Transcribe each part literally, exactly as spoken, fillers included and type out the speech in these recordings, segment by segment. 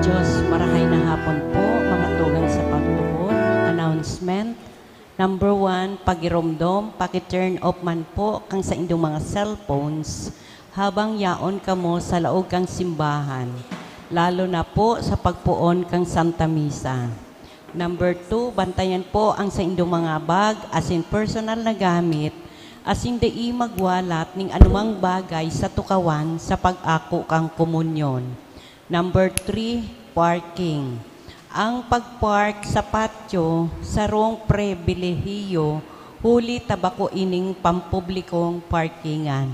Diyos, marahay na hapon po, mga tugang sa pagtubod. Announcement. Number one, pagiromdom, paki-turn off man po kang saindong mga cellphones habang yaon kamo sa laog kang simbahan, lalo na po sa pagpoon kang Santa Misa. Number two, bantayan po ang saindong mga bag asin personal na gamit, asin dai magwalat nin anumang bagay sa tukawan sa pag-ako kan komunyon. Number three, parking. Ang pagpark sa patio sarong pribilehiyo, huli ta bako ining pampublikong parkingan.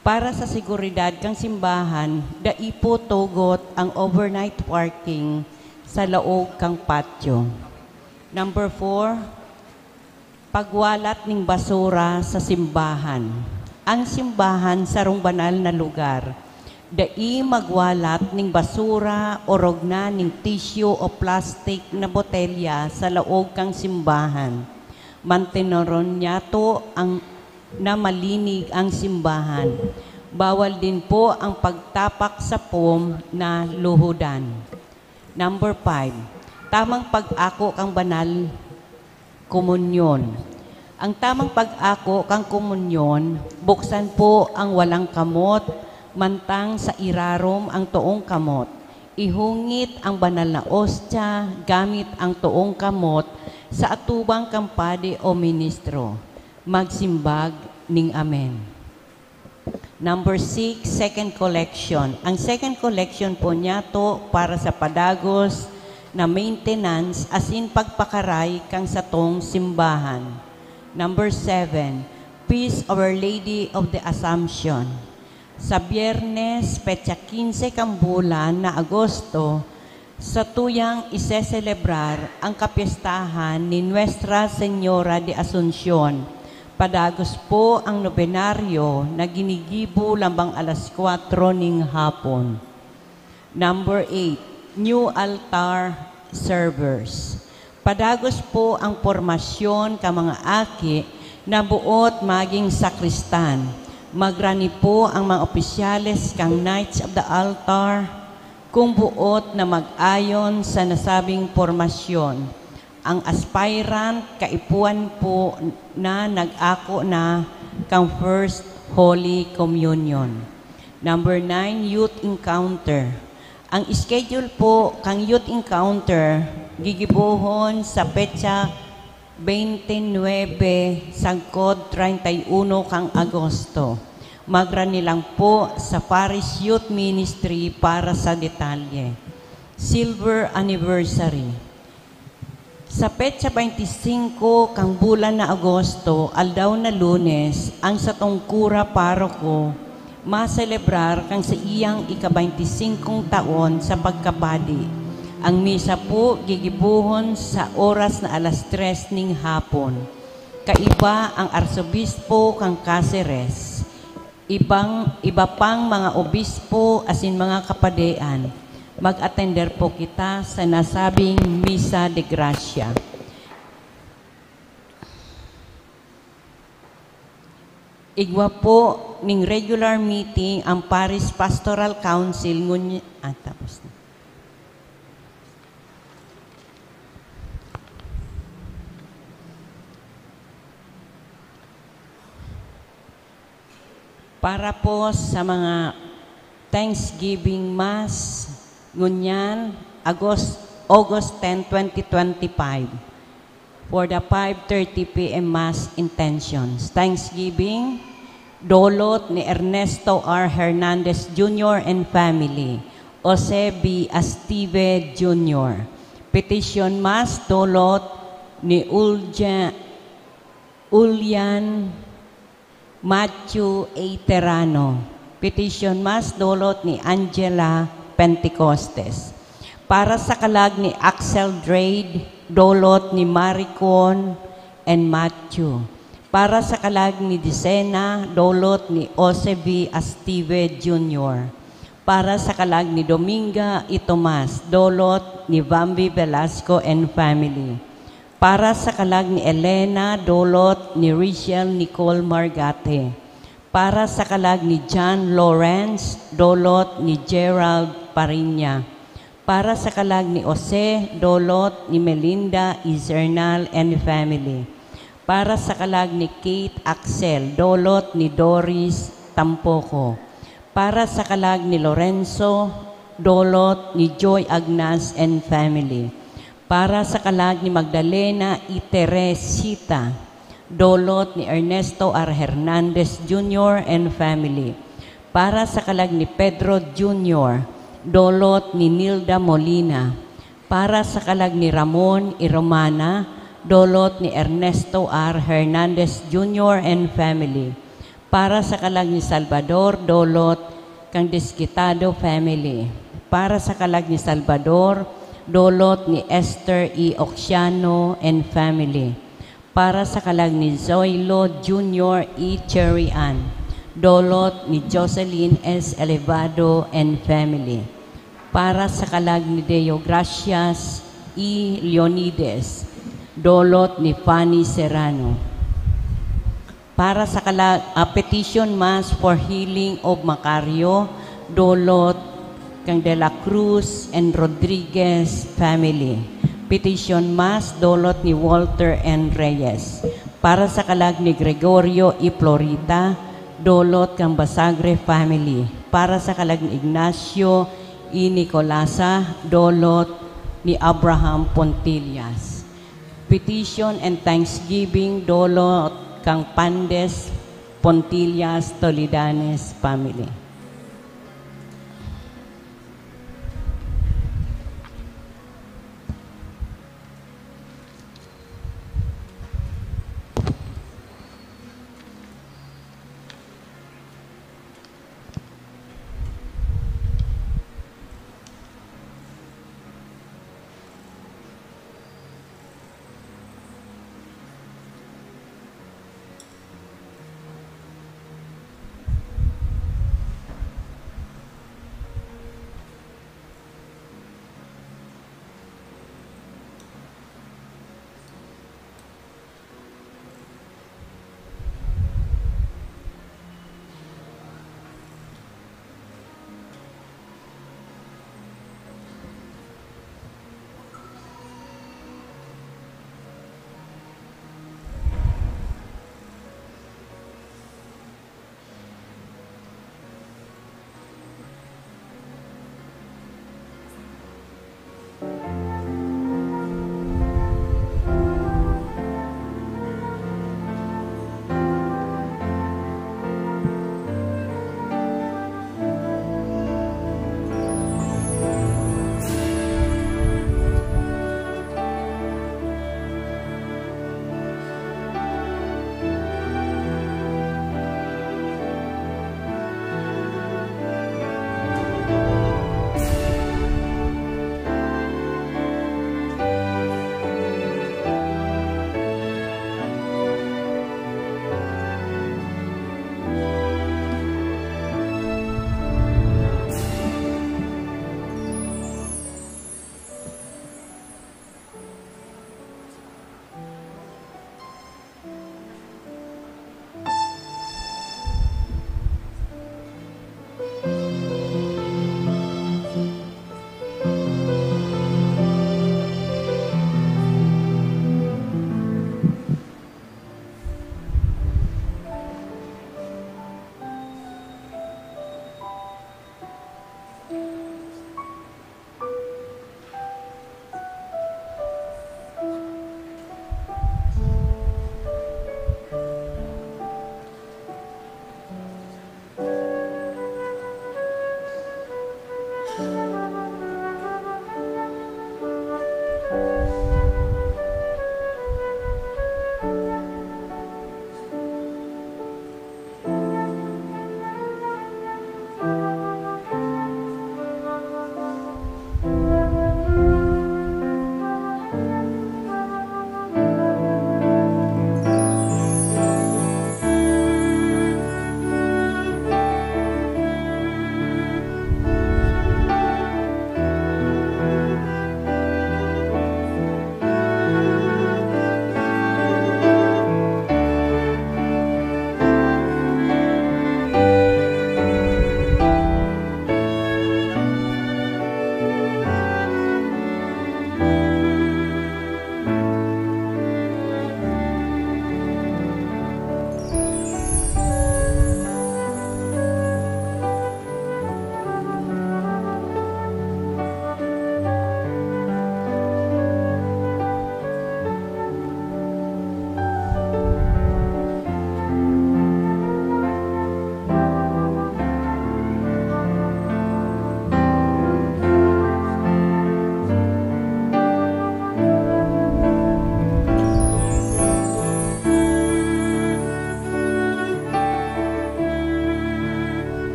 Para sa seguridad kan simbahan, dai po tugot ang overnight parking sa laog kan patio. Number four, pagwalat nin basura sa simbahan. Ang simbahan sarong banal na lugar. Dai magwalat nin basura, orog na nin tisyu o plastik na botelya sa laog kan simbahan. Manteneron niyato ang na malinig ang simbahan. Bawal din po ang pagtapak sa pom na luhudan. Number five, tamang pag-ako kan banal komunyon. Ang tamang pag-ako kan komunyon, buksan po ang walang kamot, mantang sa irarom ang toong kamot. Ihungit ang banal na ostya gamit ang toong kamot sa atubang kan padi o ministro. Magsimbag nin amen. Number six, second collection. Ang second collection po niyato para sa padagos na maintenance asin pagpakaray kan satong simbahan. Number seven, Feast Our Lady of the Assumption. Sa Biyernes, petsa quince kan bulan na Agosto, satuyang iseselebrar ang kapyestahan ni Nuestra Señora de Asuncion. Padagos po ang nobenaryo na ginigibo lambang alas kwatro nin hapon. Number eight, new altar servers. Padagos po ang pormasyon kan mga aki na boot magin sakristan. Magrani po ang mga opisyales kan Knights of the Altar kung boot na mag-ayon sa nasabing pormasyon. Ang aspirant kaipuhan po na nag-ako na kan First Holy Communion. Number nine, Youth Encounter. Ang schedule po kan Youth Encounter gigibohon sa petsa twenty-nine sagkod treinta y uno kan Agosto. Magrani lang po sa Parish Youth Ministry para sa detalye. Silver Anniversary. Sa petsa twenty-five kan bulan na Agosto, aldaw na Lunes, ang satong kura paroko maselebrar kan saiyang ika-twenty-five taon sa pagkapadi. Ang misa po gigibohon sa oras na alas tres nin hapon. Kaiba ang Arsobispo kan Caceres, ibang, iba pang mga obispo asin mga kapadean, mag-atender po kita sa nasabing Misa de Gracia. Igwa po ning regular meeting ang Parish Pastoral Council ngunyan, ah, tapos na. Para po sa mga Thanksgiving Mass, ngunyan, August, August ten, twenty twenty-five, for the five thirty P M Mass intentions. Thanksgiving, dolot ni Ernesto R. Hernandez Junior and family, Jose B. Astive Junior. Petition Mass, dolot ni Ulja-, Ulian Matthew A. Terrano. Petition Mass, dolot ni Angela Pentecostes. Para sa kalag ni Axel Drade, dolot ni Maricon and Matthew. Para sa kalag ni Dicena, dolot ni Jose V. Astive Junior. Para sa kalag ni Dominga y Tomas, dolot ni Bambi Velasco and family. Para sa kalag ni Elena, dolot ni Richelle Nicole Margate. Para sa kalag ni John Lawrence, dolot ni Gerald Pariña. Para sa kalag ni Jose, dolot ni Melinda Izernal and family. Para sa kalag ni Kate Axel, dolot ni Doris Tampoco. Para sa kalag ni Lorenzo, dolot ni Joy Agnas and family. Para sa kalag ni Magdalena y Teresita, dolot ni Ernesto R. Hernandez Junior and family. Para sa kalag ni Pedro Junior, dolot ni Nilda Molina. Para sa kalag ni Ramon y Romana, dolot ni Ernesto R. Hernandez Junior and family. Para sa kalag ni Salvador, dolot kan Desquitado family. Para sa kalag ni Salvador, dolot ni Esther E. Oxiano and family. Para sa kalag ni Zoilo Junior E. Cherian, dolot ni Jocelyn S. Elevado and family. Para sa kalag ni Deo Gracias E. Leonides, dolot ni Fanny Serrano. Para sa kala-, ah, petition mass for healing of Macario, dolot kan De La Cruz and Rodriguez family. Petition mass, dolot ni Walter and Reyes. Para sa kalag ni Gregorio y Florita, dolot kan Basagre family. Para sa kalag ni Ignacio y Nicolasa, dolot ni Abraham Pontillas. Petition and thanksgiving, dolot kan Pandes Pontillas Toledanes family.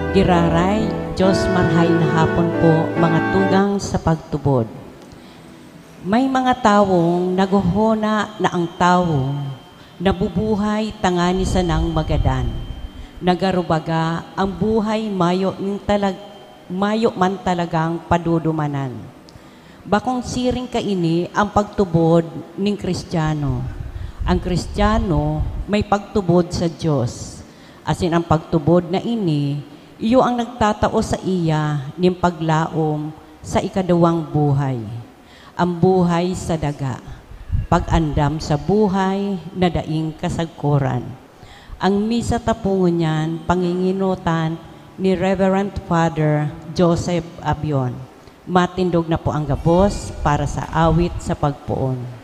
Giraray, Diyos, marhay na hapon po, mga tugang sa pagtubod. May mga tawong naghohona na ang tawo nabubuhay tangani sanang magadan. Nagarubaga ang buhay mayo nin talag-, mayo man talagang padudumanan. Bakong siring kaini ang pagtubod nin Kristiyano. Ang Kristiyano may pagtubod sa Dios, asin ang pagtubod na ini, iyo ang nagtatao saiya nin paglaom sa ikaduwang buhay, ang buhay sa daga, pag-andam sa buhay na daing kasagkoran. Ang misa tapungon niyan, pangingenotan ni Reverend Father Joseph Abion. Matindog na po ang gabos para sa awit sa pagpoon.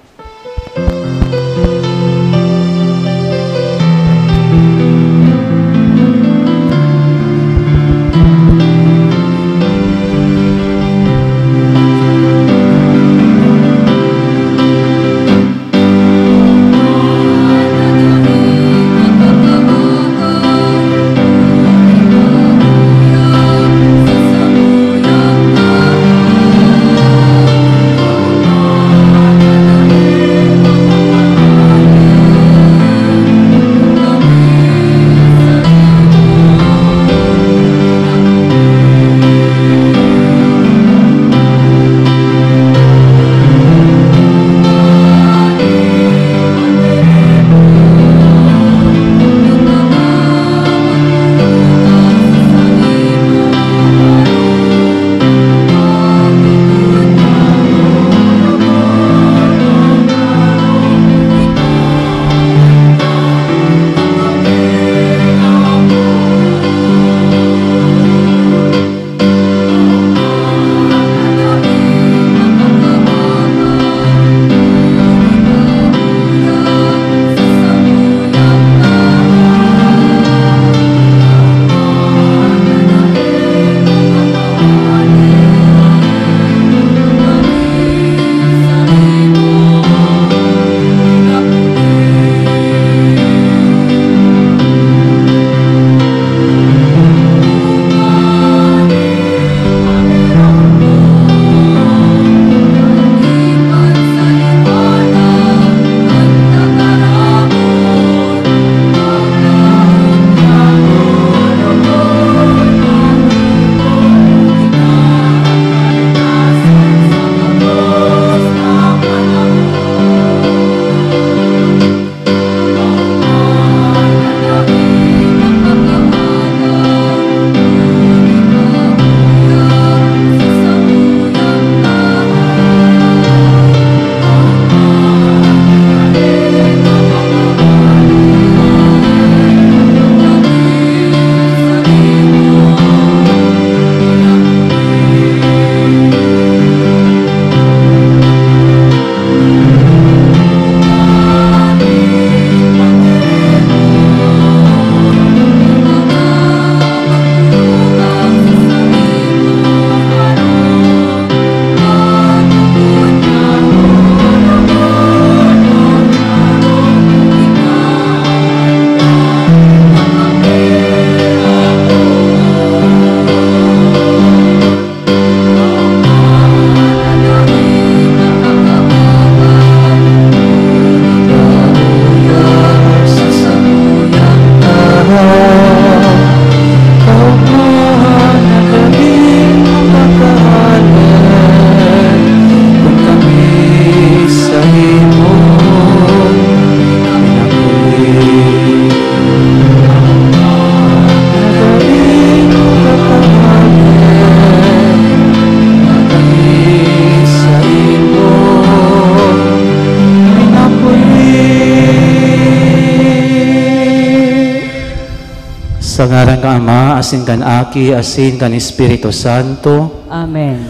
Sa ngaran kan Ama, asin kan Aki, asin kan Espiritu Santo. Amen.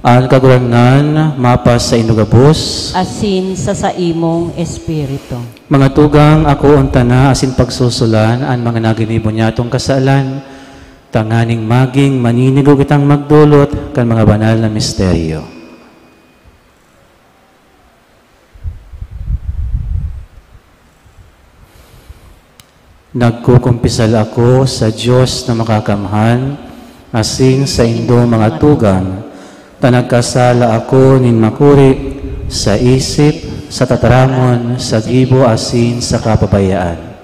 An Kagurangnan mapasaindo gabos. Asin sa saimong espiritu. Mga tugang, akoon ta na asin pagsusulan an mga naginibo niyatong kasalan, tanganing magin maninigo kitang magdolot kan mga banal na misteryo. Nagkukumpisal ako sa Dios na Makakamhan, asin sa indong mga tugang, ta nagkasala ako nin makuri sa isip, sa tataramon, sa gibo, asin sa kapabayaan.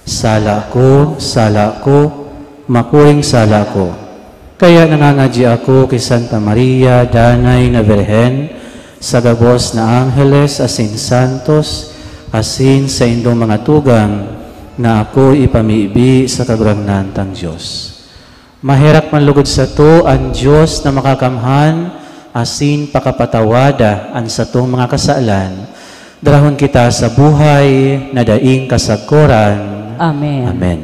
Sala ko, sala ko, makuring sala ko. Kaya nangangadyi ako ki Santa Maria, danay na Birhen, sa gabos na angheles asin santos, asin sa indong mga tugang, na ako ipamibi sa Kagurangnan tang Dios. Maherak man lugod sato an Dios na Makakamhan, asin pakapatawada an satong mga kasalan, darahon kita sa buhay na daing kasagkoran. Amen. Amen.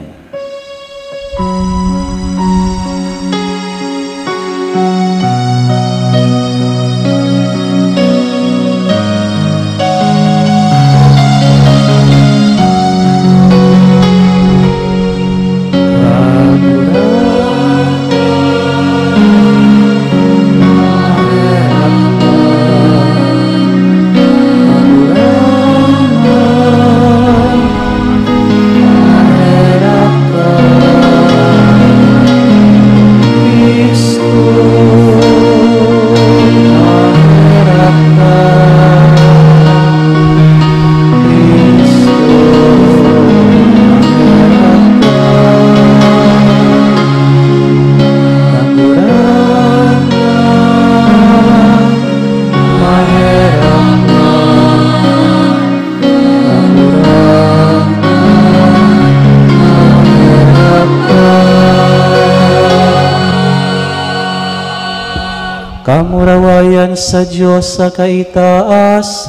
Kamurawayan sa Dios sa kaitaasan.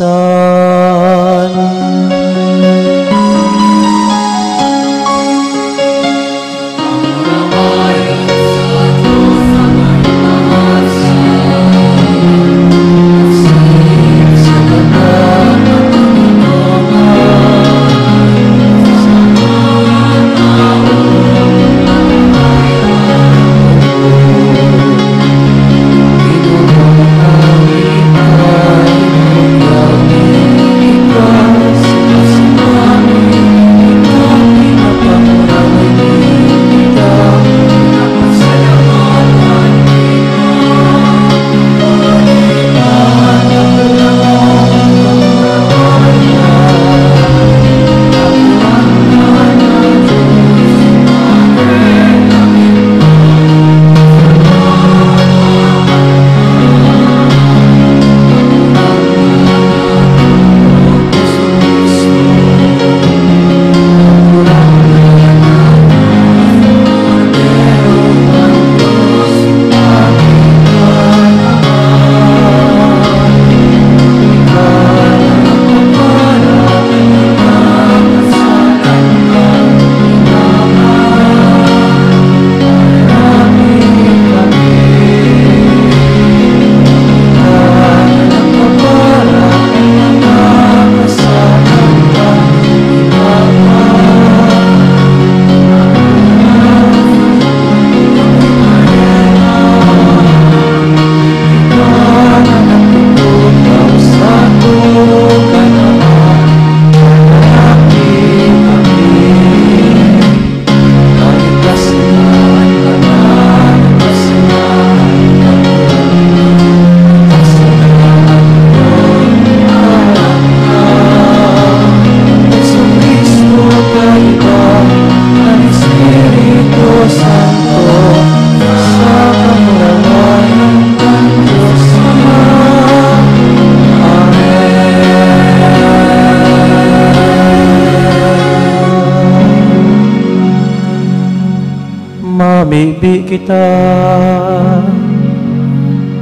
Mamibi kita.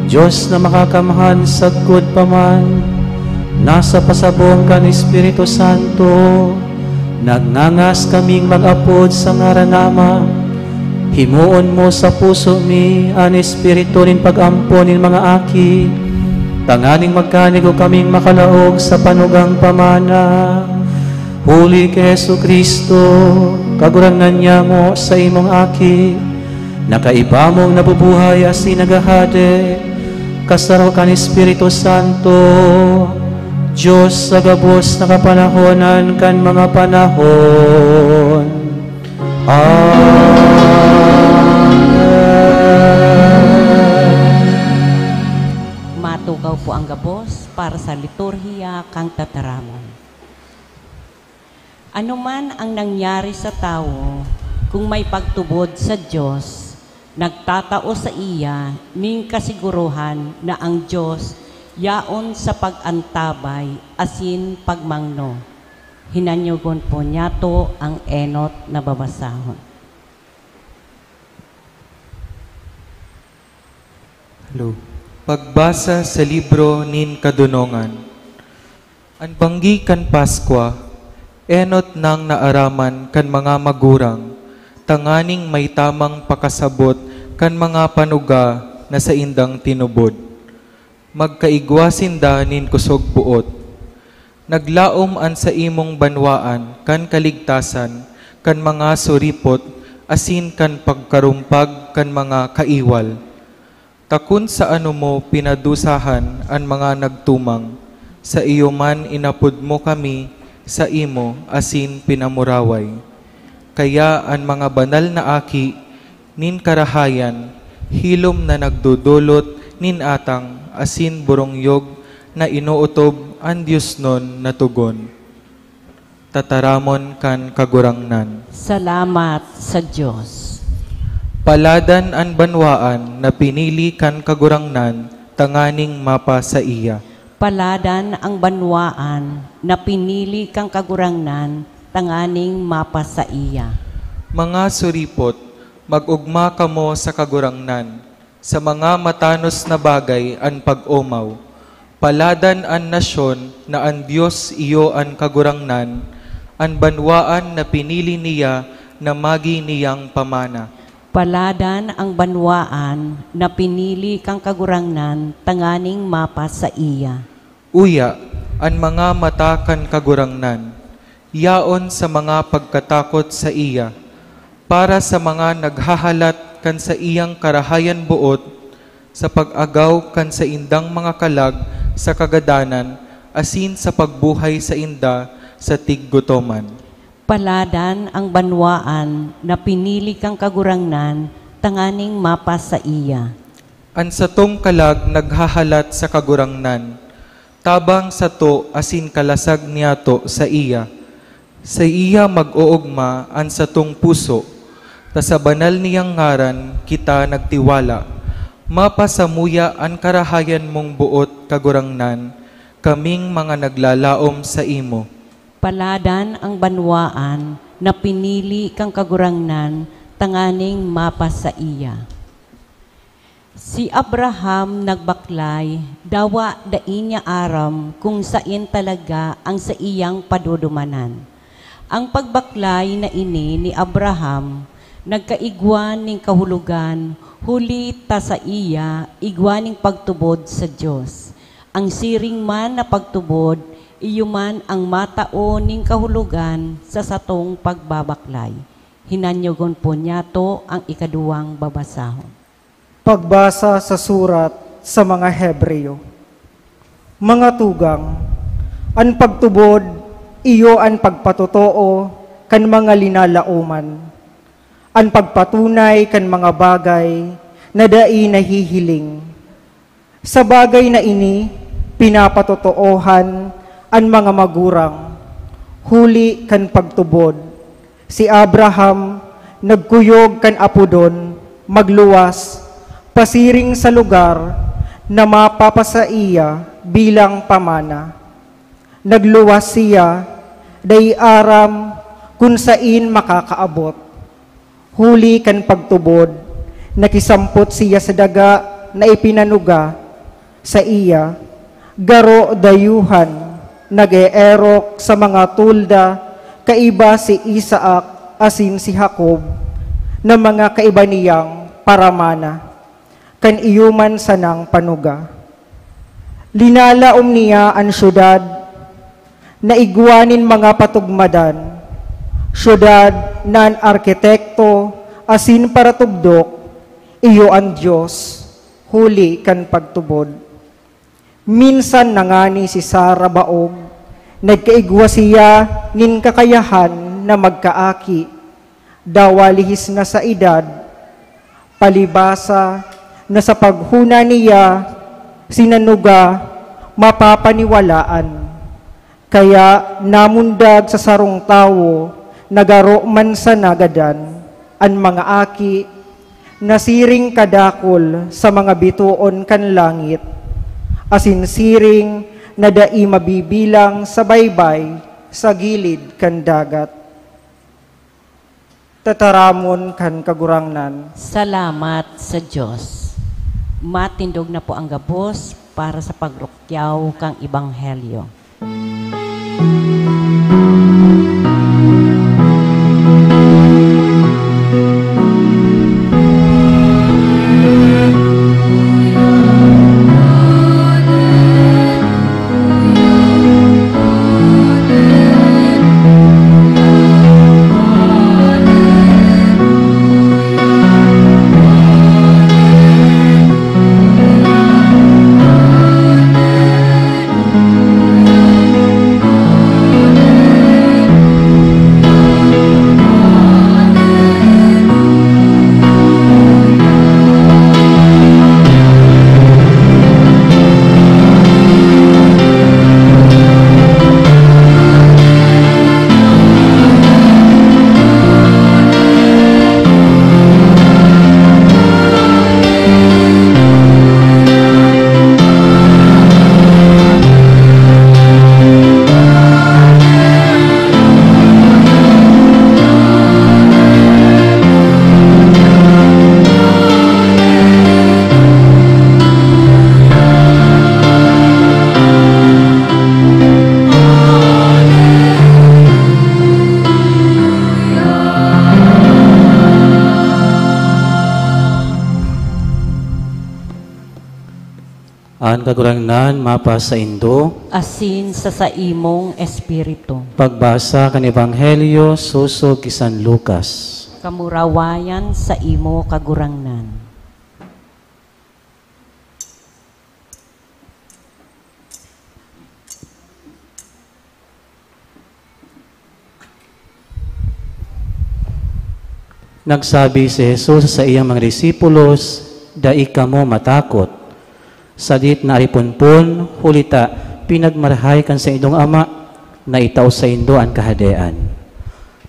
Dios na Makakamhan, sagkod pa man, na sa pasabong kan Espiritu Santo, nagngangas kaming mag-apod sa ngaran na Ama. Himoon mo sa puso mi an espiritu nin pag-ampon nin mga aki, tanganing magkanigo kaming makalaog sa panugang pamana. Huli ki Jesu-Cristo, Kagurangnan nyamo, saimong Aki, na kaiba mong nabubuhay asin naghahade, kasaro kan Espiritu Santo, Dios sa gabos na kapanahonan kan mga panahon. Amen. Matukaw po ang gabos para sa liturhiya kan tataramon. Ano man ang nangyari sa tawo, kung may pagtubod sa Dios, nagtatao saiya nin kasiguruhan na ang Dios yaon sa pag-antabay asin pagmangno. Hinanyogon po niyato ang enot na babasahon. Hello. Pagbasa sa libro nin Kadonongan. An banggi kan Paskwa, enot nang naaraman kan mga magurang, tanganing may tamang pakasabot kan mga panuga na saindang tinubod. Magkaigwa sinda nin kusog boot. Naglaom an saimong banwaan kan kaligtasan kan mga suripot asin kan pagkarumpag kan mga kaiwal. Ta kun sa ano mo pinadusahan an mga nagtumang, sa iyo man inapod mo kami saimo asin pinamuraway. Kaya an mga banal na aki nin karahayan, hilom na nagdodolot nin atang asin borongyog na inootob an diosnon na togon. Tataramon kan Kagurangnan. Salamat sa Dios. Paladan an banwaan na pinili kan Kagurangnan tanganing mapa saiya. Paladan ang banwaan na pinili kan Kagurangnan tanganing mapa saiya. Mga suripot, mag-ogma kamo sa Kagurangnan, sa mga matanos na bagay an pag-omaw. Paladan an nasyon na an Dios iyo an Kagurangnan, an banwaan na pinili niya na magi niyang pamana. Paladan ang banwaan na pinili kan Kagurangnan tanganing mapa saiya. Uya, an mga mata kan Kagurangnan yaon sa mga pagkatakot saiya, para sa mga naghahalat kan saiyang karahayan boot, sa pag-agaw kan saindang mga kalag sa kagadanan, asin sa pagbuhay sainda sa tiggutoman. Paladan ang banwaan na pinili kan Kagurangnan tanganing mapa saiya. An satong kalag naghahalat sa Kagurangnan, tabang sato asin kalasag niyato saiya. Saiya mag-oogma an satong puso, ta sa banal niyang ngaran kita nagtiwala. Mapasamuya an karahayan mong boot, Kagurangnan, kaming mga naglalaom saimo. Paladan ang banwaan na pinili kan Kagurangnan tanganing mapa saiya. Si Abraham nagbaklay, dawa dai niya aram kung saen talaga ang saiyang padudumanan. Ang pagbaklay na ini ni Abraham nagkaigwa nin kahulogan, huli ta saiya igwa nin pagtubod sa Dios. Ang siring man na pagtubod, iyo man ang matao nin kahulogan sa satong pagbabaklay. Hinanyogon po niyato ang ikaduwang babasahon. Pagbasa sa surat sa mga Hebreo. Mga tugang, an pagtubod, iyo an pagpatotoo kan mga linalaoman, an pagpatunay kan mga bagay na dai nahihiling. Sa bagay na ini, pinapatotoohan an mga magurang, huli kan pagtubod. Si Abraham nagkuyog kan apodon magluwas pasiring sa lugar na mapapasaiya bilang pamana. Nagluwas siya, dai aram kun saen makakaabot. Huli kan pagtubod, nakisampot siya sa daga na ipinanuga saiya, garo dayuhan, nag-eerok sa mga tolda kaiba si Isaac asin si Jacob, na mga kaiba niyang paramana, kan iyo man sanang panuga. Linalaom niya an syudad na igwa nin mga patugmadan, syudad na an arkitekto asin paratugdok, iyo an Dios, huli kan pagtubod. Minsan na ngani si Sara baog, nagkaigwa siya nin kakayahan na magkaaki. dawa lihis na sa edad, palibasa na sa paghona niya, sinanuga, mapapaniwalaan. Kaya namundag sa sarong tawo na garo man sana gadan, an mga aki, nasiring kadakul sa mga bitoon kan langit, asin siring na dai mabibilang sa baybay sa gilid kan dagat. Tataramon kan Kagurangnan. Salamat sa Dios. Matindog na po ang gabos para sa pagrukyaw kan Ebanghelyo. An Kagurangnan mapasaindo. Asin sa saimong espiritu. Pagbasa kan Ebanghelyo sosog ki San Lucas. Kamurawayan saimo, Kagurangnan. Nagsabi si Jesus sa saiyang mga disipulos, "Dai kamo matakot. Sadit na ariponpon, huli ta pinagmarahay kan saindong Ama na itao saindo an Kahadean.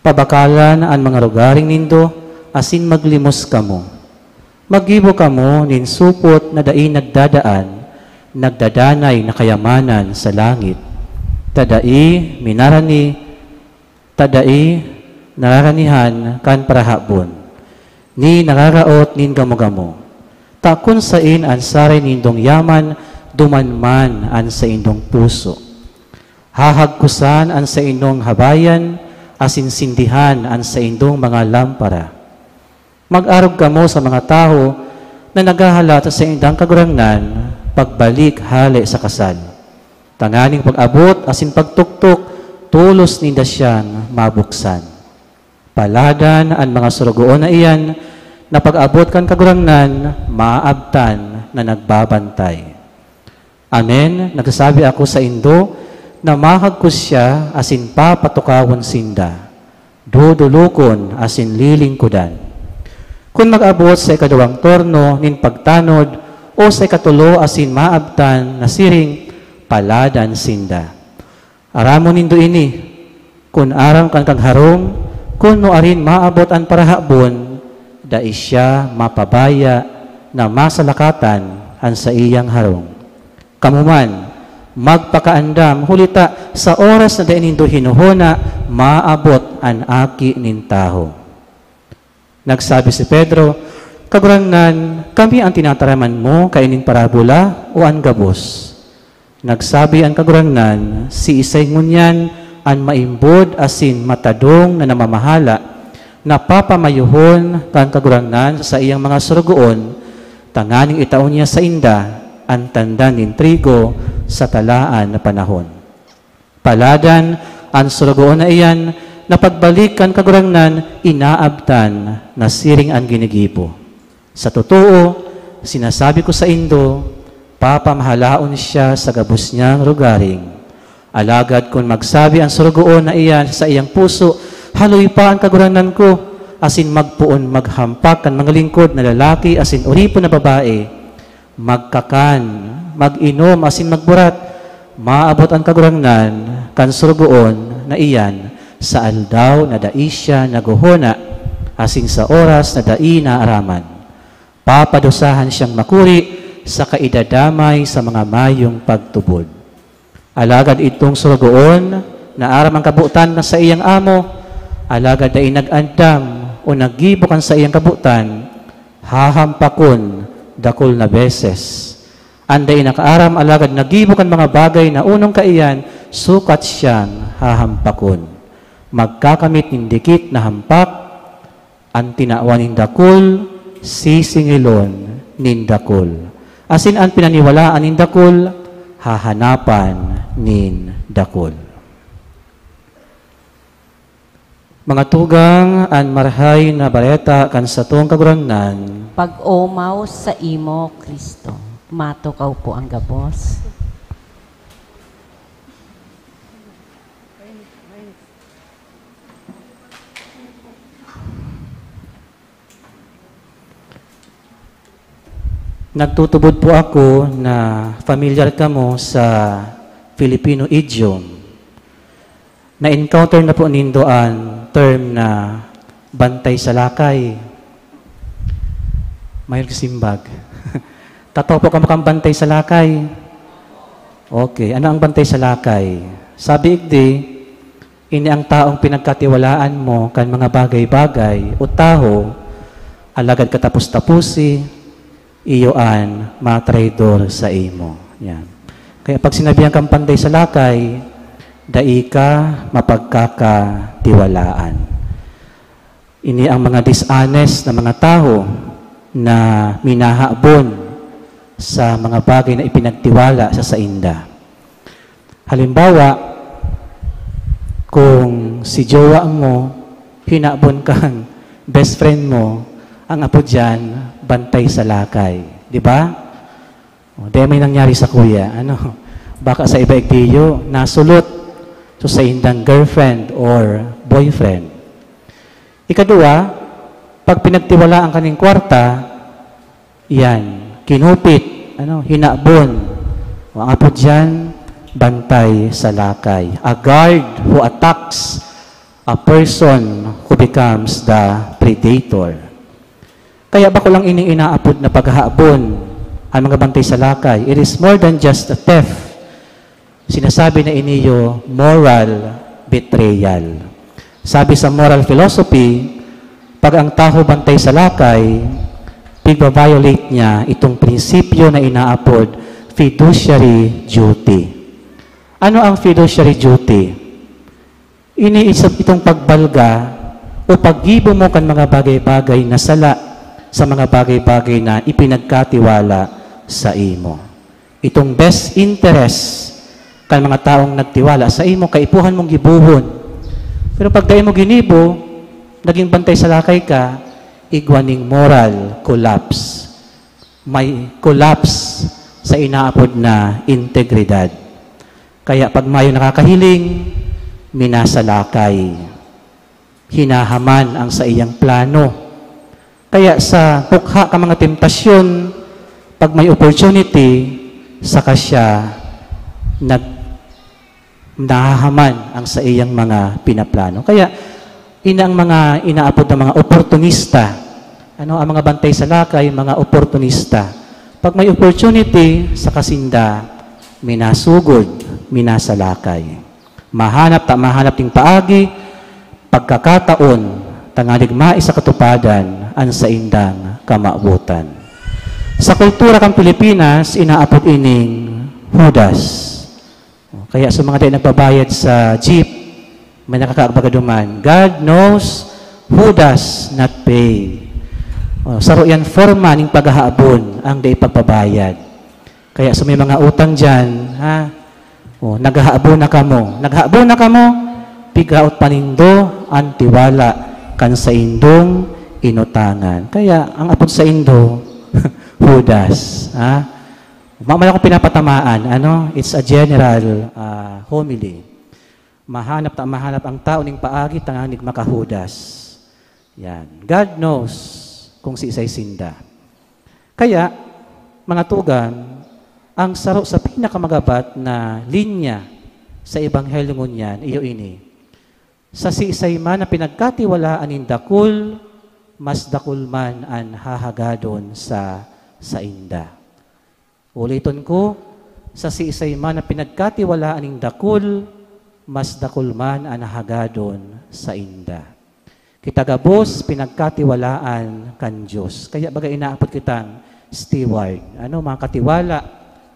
Pabakalan an mga rogaring nindo asin maglimos kamo. Maggibo kamo nin supot na dai nagdadaan, nagdadanay na kayamanan sa langit, ta dai minarani, ta dai nararanihan kan parahabon, ni nararaot nin gamo-gamo. Ta kun saen an saray nindong yaman, duman man an saindong puso. Hahagkosan an saindong habayan asin sindihan an saindong mga lampara. Mag-arog kamo sa mga tawo na naghahalat sa saindang Kagurangnan pagbalik hale sa kasal, tanganing pag-abot asin pagtuktok, tolos ninda siyang mabuksan. Paladan an mga sorogoon na iyan na pag-abot kan Kagurangnan maabtan na nagbabantay. Amen, nagsasabi ako saindo na mahagkos siya asin papatukawon sinda, dodolokon asin lilingkodan. Kun mag-abot sa ikaduwang turno nin pagtanod o sa ikatulo asin maabtan na siring, paladan sinda. Aramon nindo ini, kun aram kan kagharong, kun nuarin maabot an parahabon, dai siya mapabaya na masalakatan an saiyang harong. Kamo man, magpakaandam, huli ta sa oras na dai nindo hinuhona, maabot an Aki nin Tawo. Nagsabi si Pedro, "Kagurangnan, kami an tinataraman mo kaining parabola o an gabos?" Nagsabi an Kagurangnan, "Siisay ngunyan an maimbod asin matadong na namamahala na papamayohon kan Kagurangnan sa saiyang mga sorogoon, tanganing itao niya sainda an tandan nin trigo sa talaan na panahon?" Paladan an sorogoon na iyan na pagbalik kan Kagurangnan inaabtan na siring an ginigibo. Sa totoo, sinasabi ko saindo, papamahalaon siya sa gabos niyang rogaring. Alagad kun magsabi an sorogoon na iyan sa saiyang puso, "Haloy pa an Kagurangnan ko, asin magpoon maghampak kan mga lingkod na lalaki asin oripon na babae, magkakan, mag-inom asin magburat, maabot an Kagurangnan kan Sorogoon na iyan sa aldaw na dai siya naghohona asin sa oras na dai naaraman. Papadusahan siyang makuri saka idadamay sa mga mayong pagtubod. Alagad idtong sorogoon na aram an kabotan na saiyang amo, alagad dai nag-andam o naggibo kan saiyang kabotan, hahampakon dakul na beses. An dai nakaaram alagad naggibo kan mga bagay na onong kaiyan, sukat siyang hahampakon. Magkakamit nin dikit na hampak, an tinawan nin dakul, sisingilon nin dakul. Asin an pinaniwalaan nin dakul, hahanapan nin dakul. Mga tugang, an Marahay na Bareta kan satong Kagurangnan. Pag-omaw saimo, Cristo. Matukaw po ang gabos. Nagtutubod po ako na familiar kamo sa Filipino idiom. Na-encounter na po nindo an term na bantay sa lakay. Mayor Simbag. Tataw po kamo kan bantay sa lakay. Okay, ano ang bantay sa lakay? Sabi igdi, ini ang taong pinagkatiwalaan mo kan mga bagay-bagay o tawo, alagad katapos-taposi, iyo an matraidor sa imo. Yan. Kaya pag sinabihan kang bantay sa lakay, dai ka mapagkakatiwalaan. Ini ang mga dishonest na mga tawo na minahabon sa mga bagay na ipinagtiwala sa sainda. Halimbawa, kung si jowa mo, hinabon kang best friend mo, ang apo diyan, bantay sa lakay. Di ba? O, di may nangyari sa kuya. Ano? Baka sa iba igdiyo, nasulot sa saindang girlfriend or boyfriend. Ikadua, pag pinagtiwalaan ka ning kwarta, yan, kinupit, ano, hinabon. O, ang apo diyan, bantay sa lakay. A guard who attacks a person who becomes the predator. Kaya bako lang ining inaapod na paghahabon ang mga bantay sa lakay. It is more than just a theft. Sinasabi na iniyo moral betrayal. Sabi sa moral philosophy, pag ang tawo bantay sa lakay, pigba-violate niya itong prinsipyo na inaapod fiduciary duty. Ano ang fiduciary duty? Ini isab itong pagbalga o paggibo mo kan mga bagay-bagay na sala sa mga bagay-bagay na ipinagkatiwala sa imo. Itong best interest kan mga taong nagtiwala sa imo, kaipuhan mong gibohon. Pero pag dai mo ginibo, naging bantay sa lakay ka, igwa ning moral collapse. May collapse sa inaapod na integridad. Kaya pag mayo nakakahiling, minasalakay. Hinahaman ang saiyang plano. Kaya sa tukha ka mga temptasyon, pag may opportunity, saka siya nag-, nahahaman ang saiyang mga pinaplano. Kaya, ini ang mga inaapod na mga oportunista. Ano, ang mga bantay sa lakay, mga oportunista. Pag may opportunity, saka sinda, minasugod, minasalakay. Mahanap ta mahanap ning paagi, pagkakataon, tanganing maisa katupadan an saindang kamawotan. Sa kultura kan Pilipinas, inaapod ining Judas. Kaya sa mga dai nagbabayad sa jeep, may nakakaagbaga duman, "God knows who does not pay." O, saro yan forma ning paghahabon, ang dai pagbabayad. Kaya sa may mga utang diyan, ha? O, naghahabon na kamo. Naghahabon na kamo, pigaot pa nindo an tiwala kan saindong inutangan. Kaya ang apod saindo, Judas, ha? Mamaya ko pinapatamaan, ano? It's a general, ah, homily. Mahanap ta mahanap ang tao ning paagi tanganing makahudas. Yan. God knows kung siisay sinda. Kaya, mga tugang, ang saro sa pinakamagabat na linya sa Ebanghelyo ngunyan, iyo ini. Sa siisay man na pinagkatiwalaan nin dakul, mas dakul man an hahagadon sa sainda. Uliton ko, sa siisay man na pinagkatiwalaan nin dakul, mas dakul man an hahagadon sainda. Kita gabos pinagkatiwalaan kan Dios. Kaya baga inaapod kitang steward. Ano, mga katiwala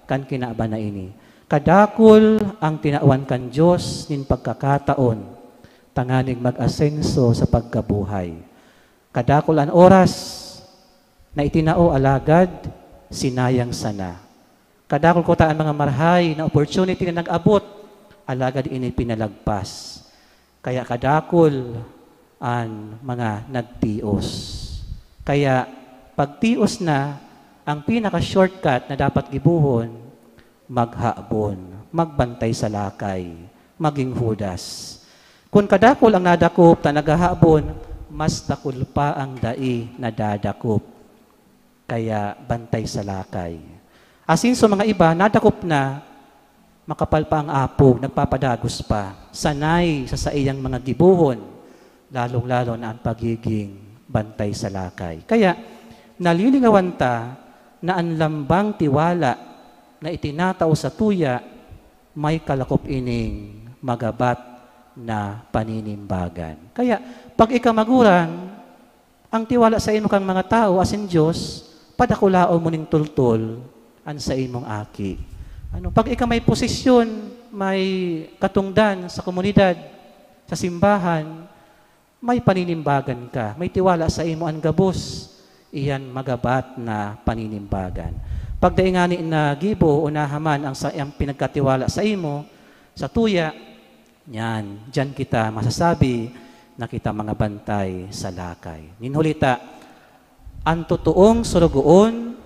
kan kinaban na ini. Kadakul ang tinawan kan Dios nin pagkakataon tanganing mag-asenso sa pagkabuhay. Kadakul an oras na itinao, alagad sinayang sana. Kadakul kuta an mga marhay na opportunity na nag-abot, alagad ini pinalagpas. Kaya kadakul an mga nagtios. Kaya pagtios na, ang pinaka-shortcut na dapat gibohon, maghabon, magbantay sa lakay, magin Judas. Kun kadakul ang nadakop ta naghahabon, mas dakul pa ang dai nadadakop. Kaya bantay sa lakay. Asin sa mga iba, nadakop na, makapal pa ang apog, nagpapadagos pa, sanay sa saiyang mga gibohon, lalong-lalo na ang pagiging bantay sa lakay. Kaya, nalilingawan ta na an lambang tiwala na itinatao sa tuya, may kalakop ining magabat na paninimbagan. Kaya, pag ika magurang, ang tiwala sa imo kan mga tawo asin Dios, padakulaon mo ning tultol an sa imong aki. Ano, pag ika may posisyon, may katungdan sa komunidad, sa simbahan, may paninimbagan ka, may tiwala sa imo an gabos, iyan magabat na paninimbagan. Pag dai ngani nagibo o nahaman ang sa, ang pinagkatiwala sa imo, sa tuya, yan, diyan kita masasabi na kita mga bantay sa lakay. Nin huli ta, an totoong sorogoon,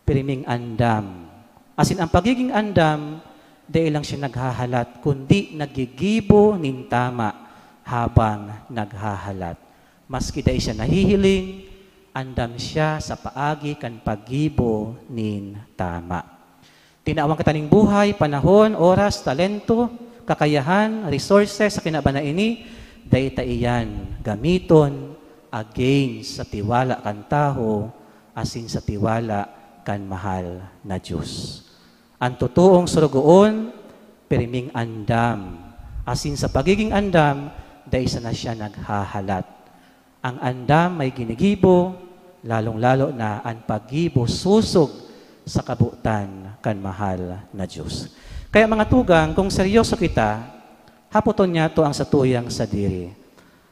pirming andam. Asin ang pagiging andam, dai lang siya naghahalat, kundi naggigibo nin tama habang naghahalat. Maski dai siya nahihiling, andam siya sa paagi kan paggibo nin tama. Tinawan kita nin buhay, panahon, oras, talento, kakayahan, resources sa kinaban na ini, dai ta iyan gamiton against sa tiwala kan tawo asin sa tiwala kan mahal na Dios. An totoong sorogoon, pirming andam, asin sa pagiging andam, dai sana siya naghahalat. Ang andam may ginigibo, lalong-lalo na an paggibo sosog sa kabotan kan mahal na Dios. Kaya, mga tugang, kung seryoso kita, hapoton niyato ang satuyang sadiri.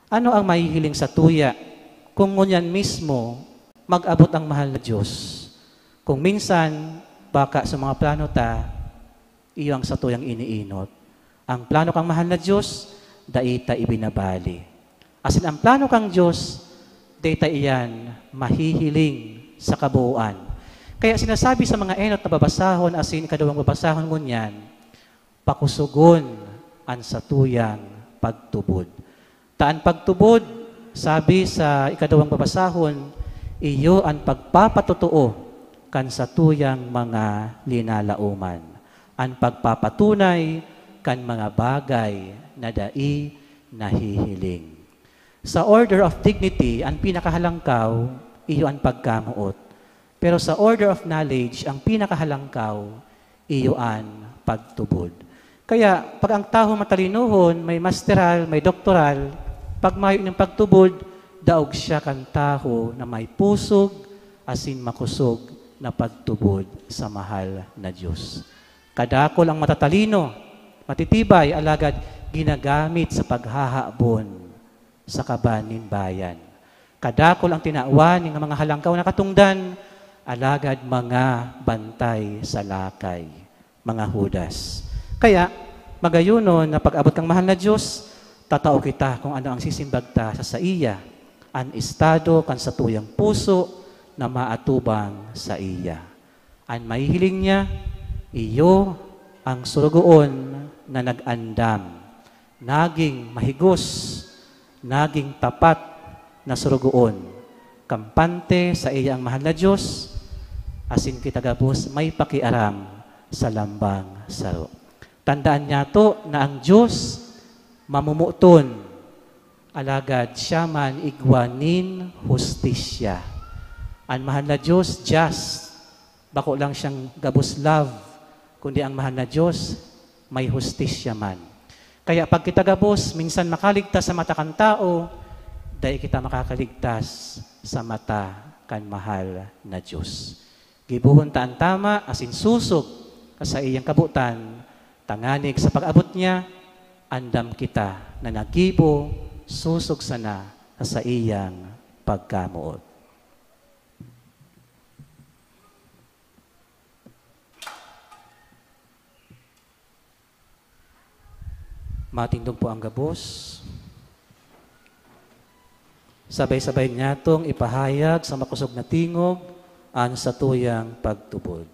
Ano ang mahihiling satuya kung ngunyan mismo mag-abot ang mahal na Dios? Kung minsan, baka sa mga plano ta, iyo ang satuyang iniinot. Ang plano kan mahal na Dios, dai ta ibinabali. Asin ang plano kan Dios, dai ta iyan mahihiling sa kabuoan. Kaya sinasabi sa mga enot na babasahon asin ikaduwang babasahon ngunyan, pakosogon an satuyang pagtubod. Ta an pagtubod, sabi sa ikaduwang babasahon, iyo an pagpapatotoo kan satuyang mga linalaoman, an pagpapatunay kan mga bagay na dai nahihiling. Sa order of dignity, an pinakahalangkaw, iyo an pagkamoot. Pero sa order of knowledge, ang pinakahalangkaw, iyo an pagtubod. Kaya, pag ang tawo matalinohon, may masteral, may doktoral, pag mayo nin pagtubod, daog siya kan tawo na may pusog asin makosog na pagtubod sa mahal na Dios. Kadakul ang matatalino, matitibay, alagad ginagamit sa paghahabon sa kaban nin bayan. Kadakul ang tinawan nin mga halangkaw na katongdan, alagad mga bantay sa lakay, mga Judas. Kaya, magayonon na pag-abot kan mahal na Dios, tatao kita kung ano ang sisimbag ta sa saiya, an estado kan satuyang puso na maatubang saiya. An mahihiling niya, iyo ang sorogoon na nag-andam, naging mahigos, naging tapat, na sorogoon, kampante saiya an mahal na Dios, asin kita gabos may pakiaram sa lambang saro. Tandaan niyato na an Dios mamomoton, alagad siya man igwa nin hustisya. An mahal na Dios just, bako lang siyang gabos love, kundi an mahal na Dios may hustisya man. Kaya pag kita gabos minsan makaligtas sa mata kan tawo, dai kita makakaligtas sa mata kan mahal na Dios. Gibohon ta an tama asin sosog sa saiyang kabotan, tanganing sa pag-abot niya, andam kita na naggibo sosog sana sa saiyang pagkamoot. Matindog po ang gabos. Sabay-sabay niyatong ipahayag sa makosog na tingog an satuyang pagtubod.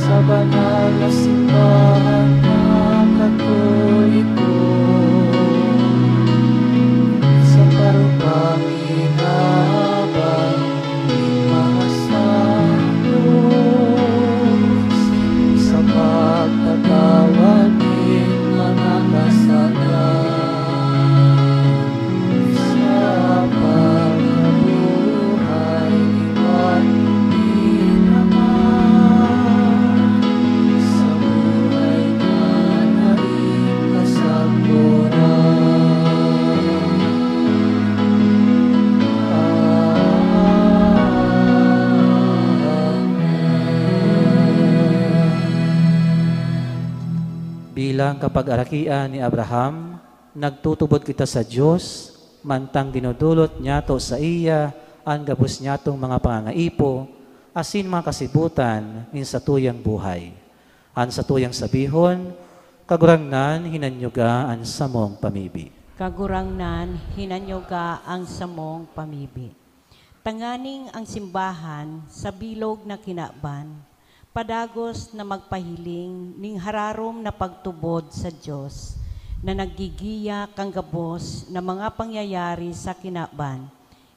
Sa banal na simbahan na Katoliko, sa parokya Ginabang nin mga santos sa pagpatawad nin mga kasalan, sa pagkabuhay iban nin Ama, sa buhay na daing kasagkoran. Bilang kapagarakian ni Abraham, nagtutubod kita sa Dios, mantang dinodolot niyato saiya an gabos niyatong mga pangangaipo asin mga kasibutan nin satuyang buhay. An satuyang sabihon, Kagurangnan, hinanyuga an samong pamibi. Kagurangnan, hinanyuga ang samong pamibi. Tanganing ang simbahan sa bilog na kinaban, padagos na magpahiling ning hararom na pagtubod sa Dios, na naggigiya kan gabos na mga pangyayari sa kinaban,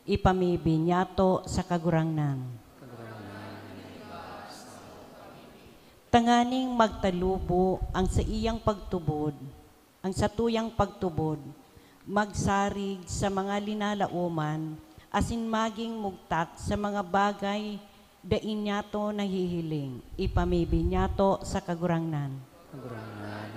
ipamibi niyato sa Kagurangnan. Tanganing magtalubo ang saiyang pagtubod, ang satuyang pagtubod, magsarig sa mga linalaoman, asin magin mugtak sa mga bagay dai niyato nahihiling, ipamibi niyato sa Kagurangnan. Kagurangnan,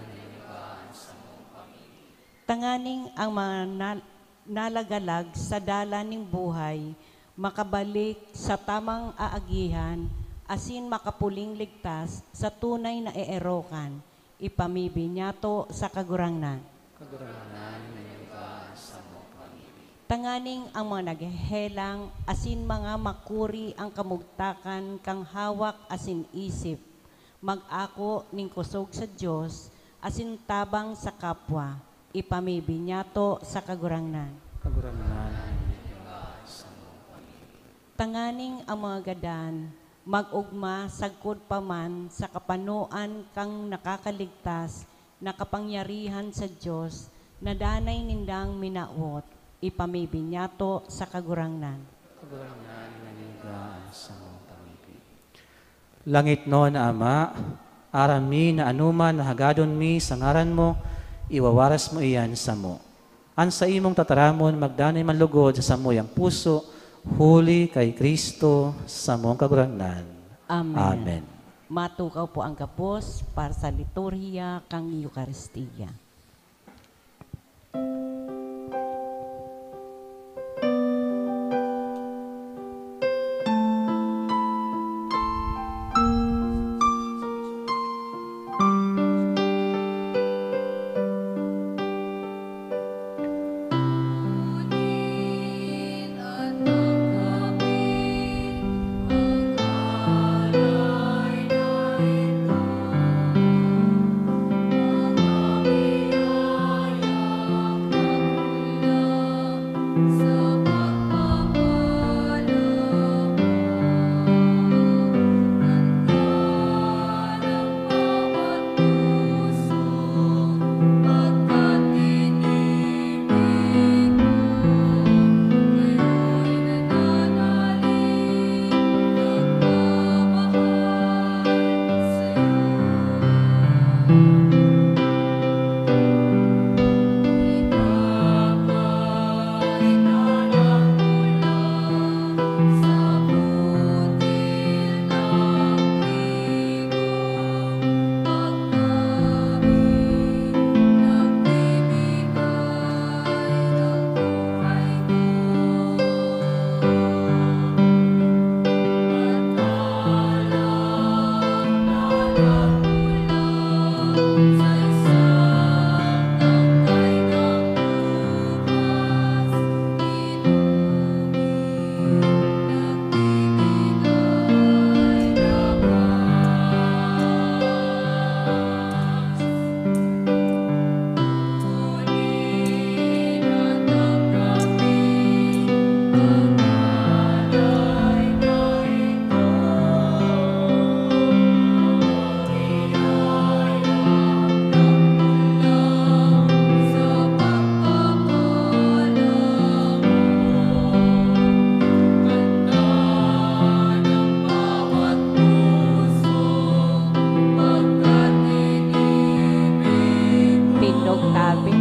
tanganing ang mga na-, nalagalag sa dalan nin buhay makabalik sa tamang aagihan asin makapuling ligtas sa tunay na eerokan, ipamibi niyato sa Kagurangnan. Kagurangnan, tanganing ang mga naghehelang asin mga makuri an kamugtakan kan hawak asin isip, mag-ako nin kosog sa Dios asin tabang sa kapwa, ipamibi niyato sa Kagurangnan. Kagurangnan, tanganing ang mga gadan mag-ogma sagkod pa man sa kapanoan kan nakakaligtas na kapangyarihan sa Dios na danay nindang minawot, ipamibi niyato sa Kagurangnan. Kagurangnan, naniga an samong pamibi. Langitnon na Ama, aram mi na anoman na hagadon mi sa ngaran mo, iwawaras mo iyan samo. An saimong tataramon magdanay man lugod sa samuyang puso, huli kay Cristo, samong Kagurangnan. Amen. Amen. Matukaw po ang gabos para sa liturhiya kan Eukaristia. Tindog tabi.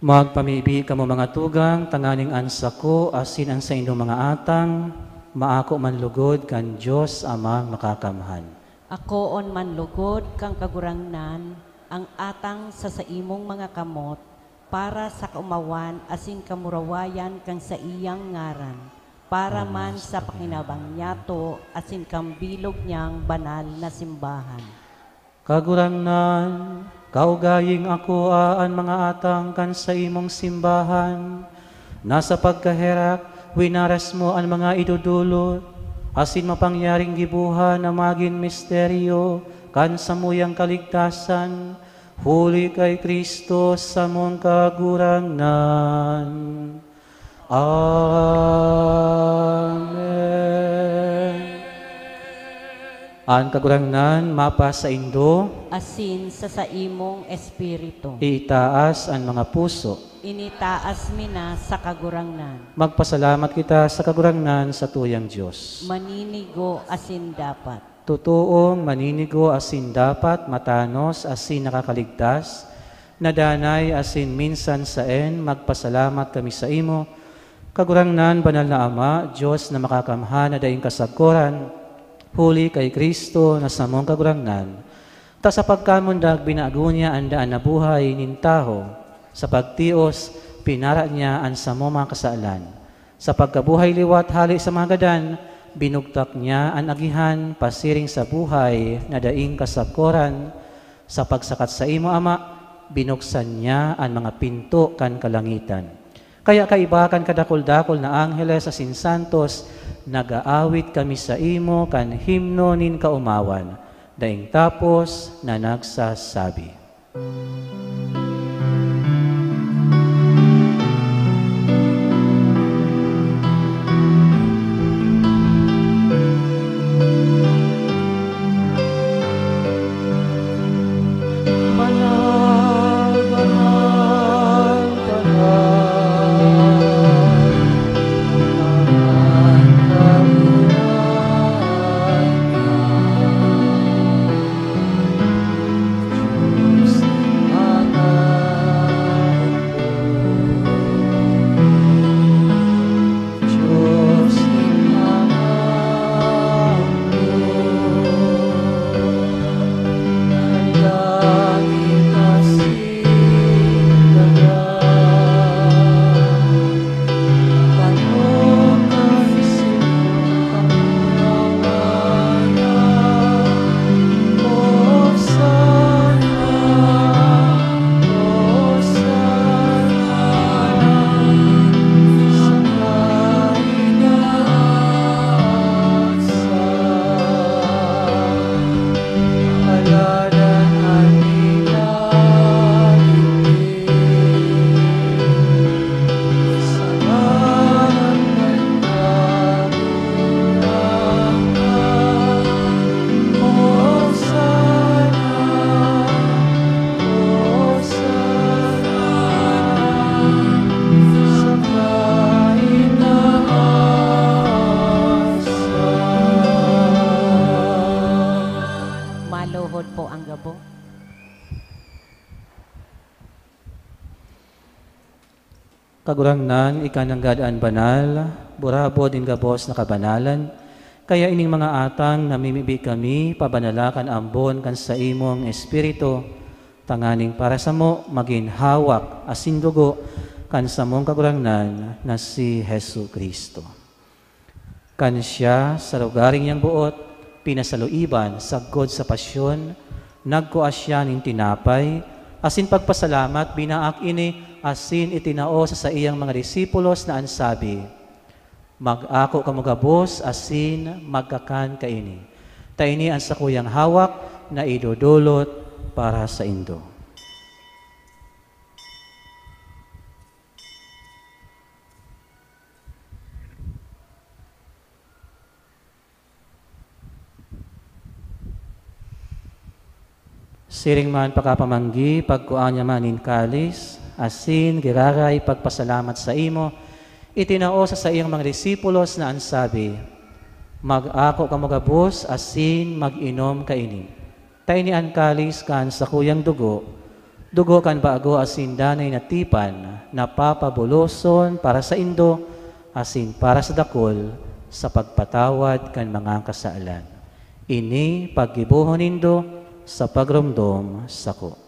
Magpamibi kamo, mga tugang, tanganing an sako asin an saindong mga atang maako man lugod kan Dios Amang Makakamhan. Akoon man lugod kan Kagurangnan an atang sa saimong mga kamot, para sa kaomawan asin kamurawayan kan saiyang ngaran, para man sa pakinabang niyato asin kan bilog niyang banal na simbahan. Kagurangnan, kaugaying akoa an mga atang kan saimong simbahan, na sa pagkaherak, winaras mo an mga idodolot, asin mapangyaring gibohan na magin misteryo kan samuyang kaligtasan, Huli kay Cristo samong Kagurangnan. Amen. An Kagurangnan mapasaindo. Asin sa saimong espiritu. Iitaas an mga puso. Initaas mi na sa Kagurangnan. Magpasalamat kita sa Kagurangnan, sa tuyang Dios. Maninigo asin dapat. Totoong maninigo asin dapat, matanos asin nakakaligtas, na danay asin minsan saen, magpasalamat kami saimo, Kagurangnan, Banal na Ama, Dios na makakamhan na daing kasagkoran, huli kay Cristo na samong Kagurangnan. Ta sa pagkamundag, binago niya an daan na buhay nin tawo. Sa pagtios, pinara niya an samong mga kasalan. Sa pagkabuhay liwat hale sa mga gadan, binugtak niya an agihan pasiring sa buhay na daing kasagkoran. Sa pagsakat saimo, Ama, binuksan niya an mga pinto kan kalangitan. Kaya kaiba kan kadakul-dakul na angheles asin santos, nag-aawit kami saimo kan himno nin kaomawan, daing tapos na nagsasabi. Maluhod po ang gabos. Kagurangnan, ika nanggad an banal, burabod nin gabos na kabanalan. Kaya ining mga atang namimibi kami, pabanala kan ambon kan saimong Espiritu, tanganing para samo magin hawak asin dugo kan samong Kagurangnan na si Jesu-Cristo. Kan siya, sa lugaring niyang boot, pinasaluiban sagkod sa pasyon, nagkua siya nin tinapay, asin pagpasalamat, binaak ini asin itinao sa saiyang mga disipulos na an sabi, "Mag-ako kamo gabos asin magkakan kaini. Ta ini an sakuyang hawak na idodolot para saindo." Siring man pakapamanggi, pagkua niya man nin kalis, asin giraray pagpasalamat saimo, itinao sa saiyang mga disipulos na an sabi, "Mag-ako kamo gabos asin mag-inom kaini." Ta ini an kalis kan sakuyang dugo, dugo kan bago asin danay na tipan, na papabuloson para saindo asin para sa dakul sa pagpatawad kan mga kasalan. Ini paggibohon nindo sa pagromdom sako.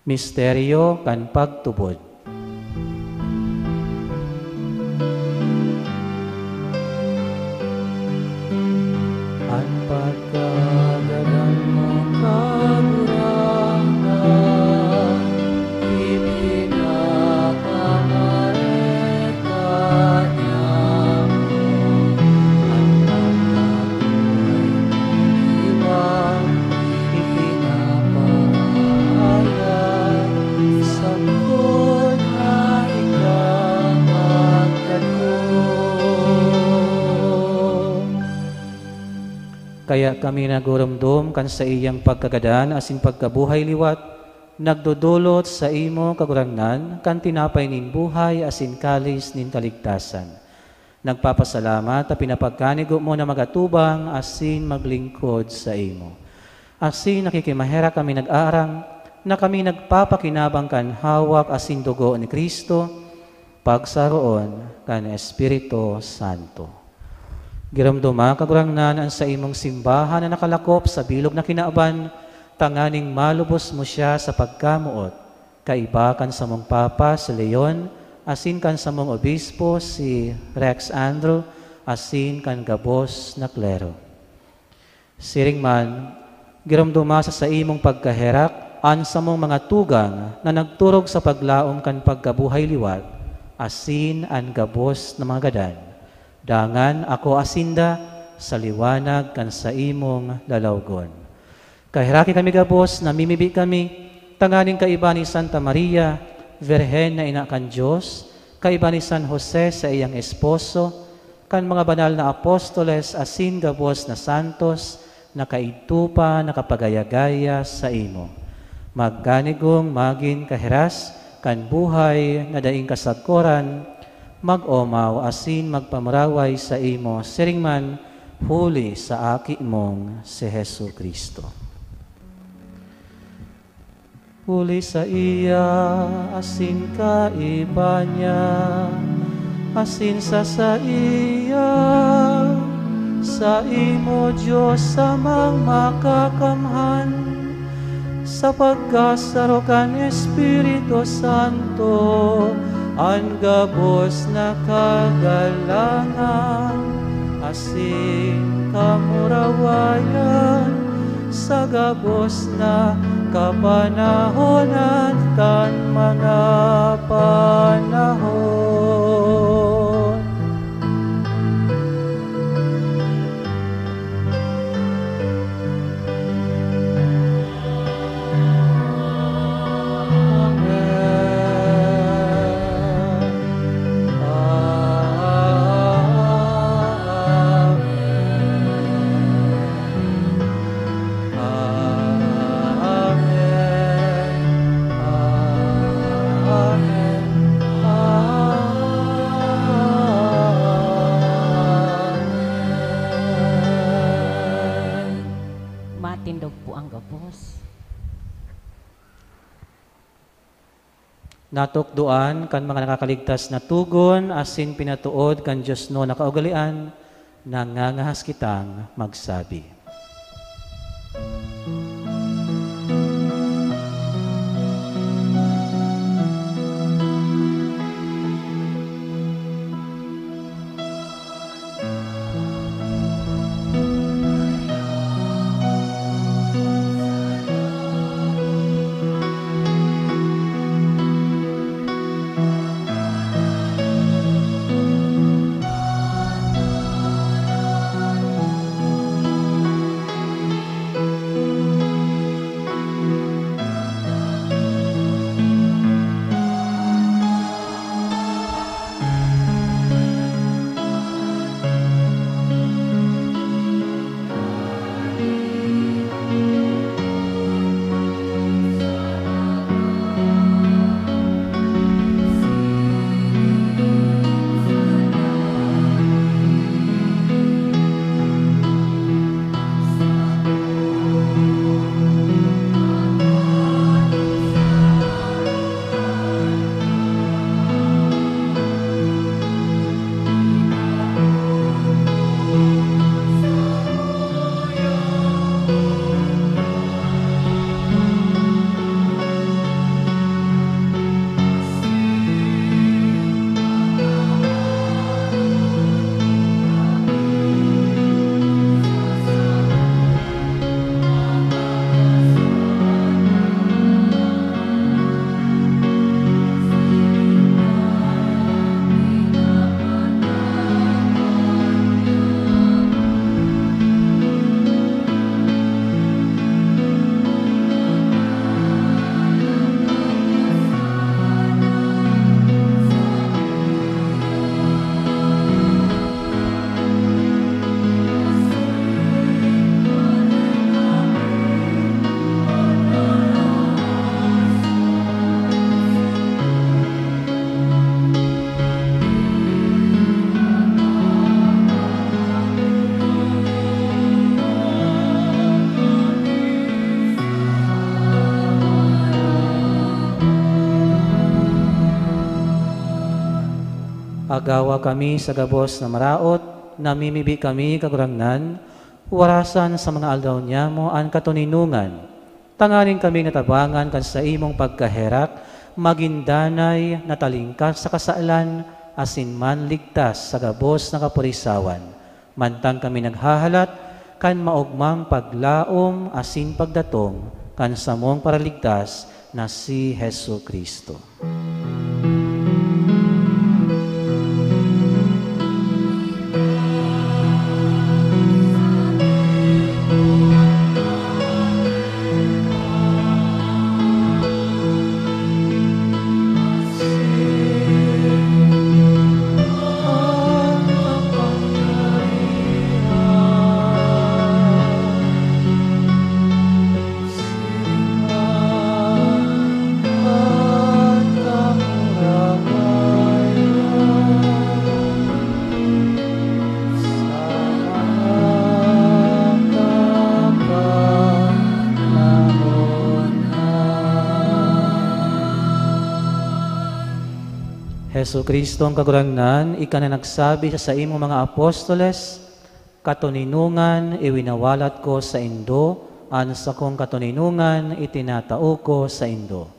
Misteryo kan pagtubod. An pagkagadan mo, Kagurangnan, Kaya kami nagurumdom kan saiyang pagkagadan asin pagkabuhay liwat, nagdodolot saimo, Kagurangnan, kan tinapay nin buhay asin kalis nin kaligtasan. Nagpapasalamat ta pinapagkanigo mo na magatubang asin maglingkod saimo. Asin nakikimaherak kami nag-aarang na kami nagpapakinabang kan hawak asin dugo ni Cristo, pagsaroon kan Espiritu Santo. Giromdoma, Kagurangnan, an saimong simbahan na nakalakop sa bilog na kinaban, tanganing malubos mo siya sa pagkamoot, kaiba kan samong Papa si Leon, asin kan samong Obispo si Rex Andrew, asin kan gabos na klero. Siring man, giromdoma sa saimong pagkaherak an samong mga tugang na nagturog sa paglaom kan pagkabuhay liwat, asin an gabos na mga gadan. Dangan akoa sinda sa liwanag kan saimong lalawgon. Kaheraki kami gabos, namimibi kami, tanganing kaiba ni Santa Maria, Birhen na ina kan Dios, kaiba ni San Jose saiyang esposo, kan mga banal na apostoles asin gabos na santos na kaidto pa nakapagaya-gaya saimo. Magkanigong magin kahiras kan buhay na daing kasagkoran, mag-omaw asin magpamuraway saimo siring man huli sa Aki mong si Jesu-Cristo. Huli saiya asin kaiba niya, asin sa saiya, saimo, Dios Amang Makakamhan, sa pagkasaro kan Espiritu Santo, an gabos na kagalangan asin kamurawayan sa gabos na kapanahonan kan mga panahon. Matindog po ang gabos. Natukdoan kan mga nakakaligtas na togon asin pinatood kan diosnon na kaugalean, nangangahas kitang magsabi. Gawa kami sa gabos na maraot, namimibi kami, Kagurangnan, warasan sa mga aldaw niyamo an katoninongan, tanganing kami natabangan kan saimong pagkaherak, magin danay, natalingkas sa kasalan, asin manligtas sa gabos na kapurisawan. Mantang kami naghahalat kan maogmang paglaom asin pagdatong kan samong Paraligtas na si Jesu-Cristo. Jesu-Cristong Kagurangnan, ika na nagsabi sa saimong mga apostoles, "Katoninongan iwinawalat ko saindo, an sakong katoninongan itinatao ko saindo."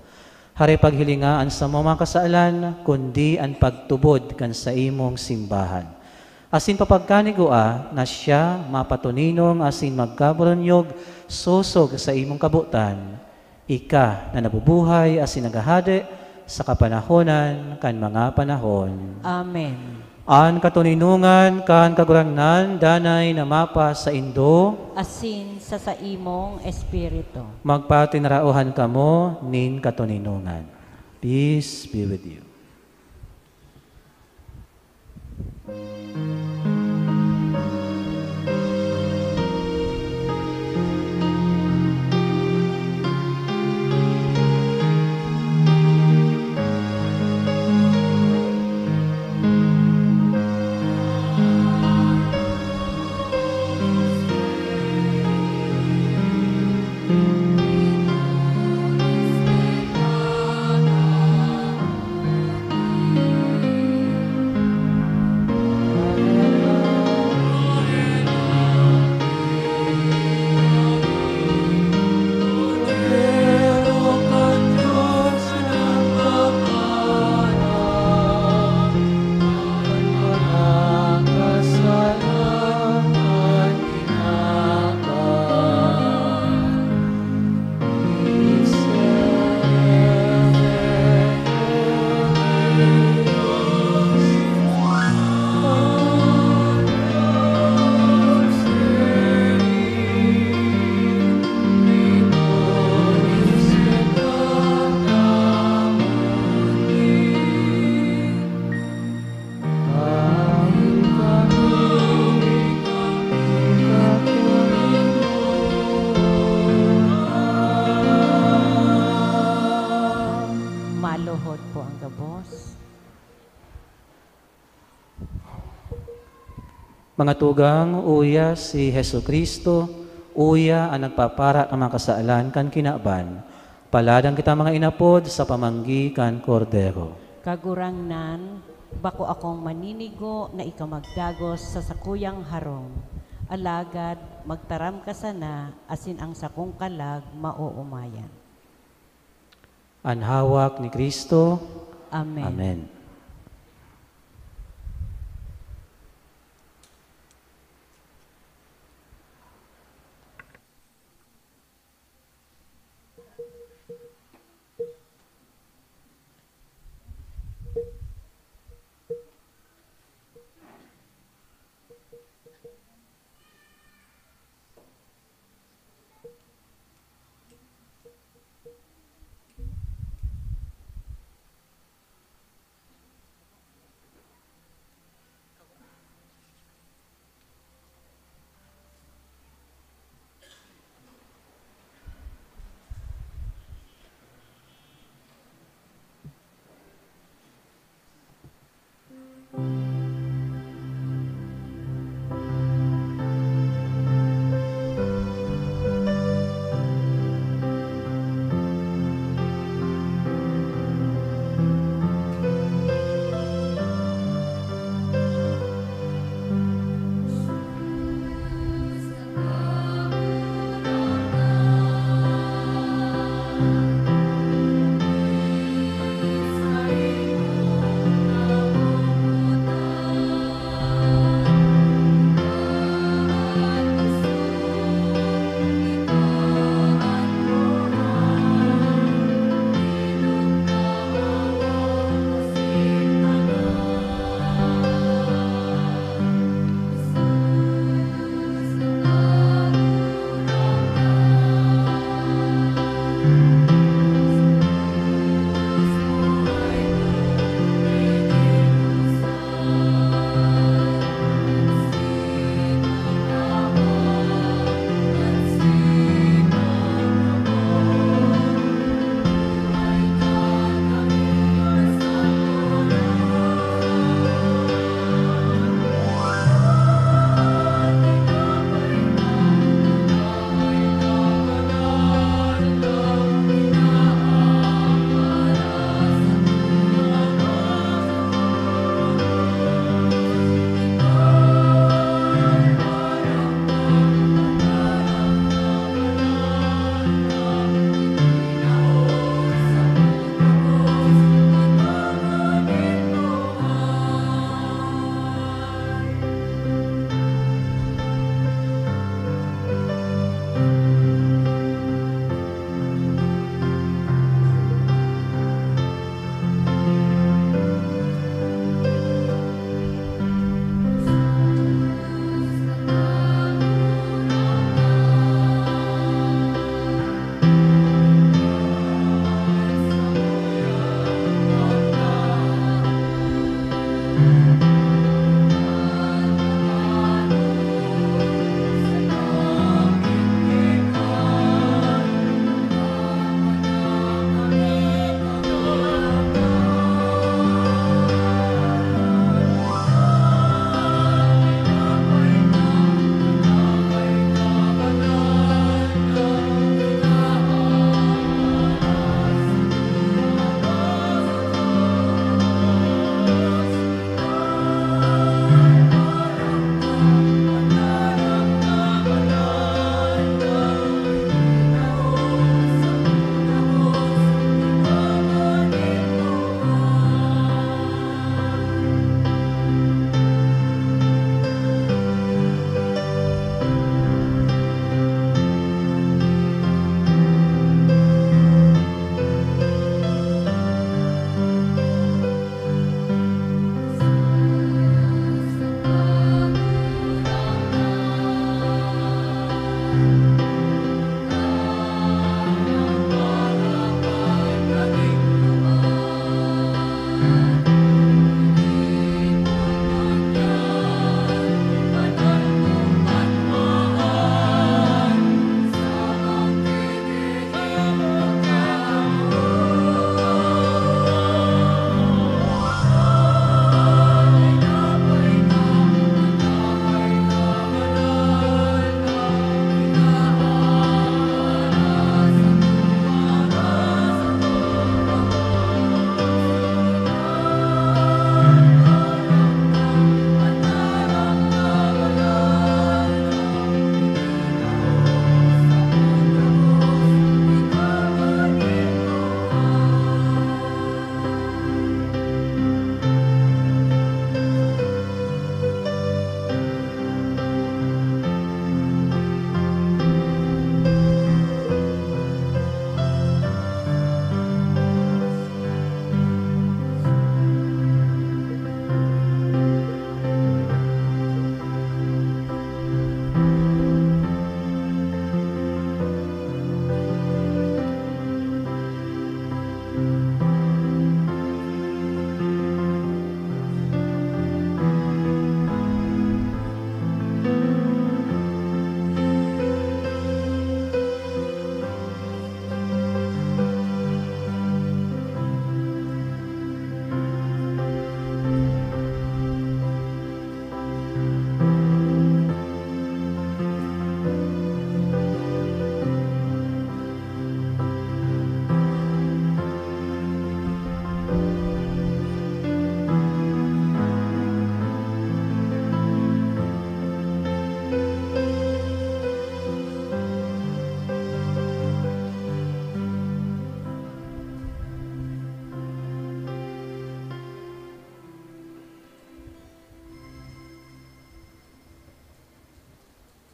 Hare paghilinga an samong mga kasalan, kundi an pagtubod kan saimong simbahan. Asin papagkanigua na siya mapatoninong asin magkaburunyog sosog sa imong kabotan, ika na nabubuhay asin naghahade sa kapanahonan kan mga panahon. Amen. An katoninongan kan Kagurangnan danay na mapa saindo. Asin sa saimong espiritu. Magpatinaraohan kamo nin katoninongan. Peace be with you. Maluhod po ang gabos. Mga tugang, uya si Jesu-Cristo, uya an nagpapara kan mga kasalan kan kinaban. Paladan kita, mga inapod, sa pamanggi kan Kordero. Kagurangnan, bako akong maninigo na ika magdagos sa sakuyang harong. Alagad magtaram ka sana, asin ang sakong kalag maoomayan. An hawak ni Cristo. Amen. Amen.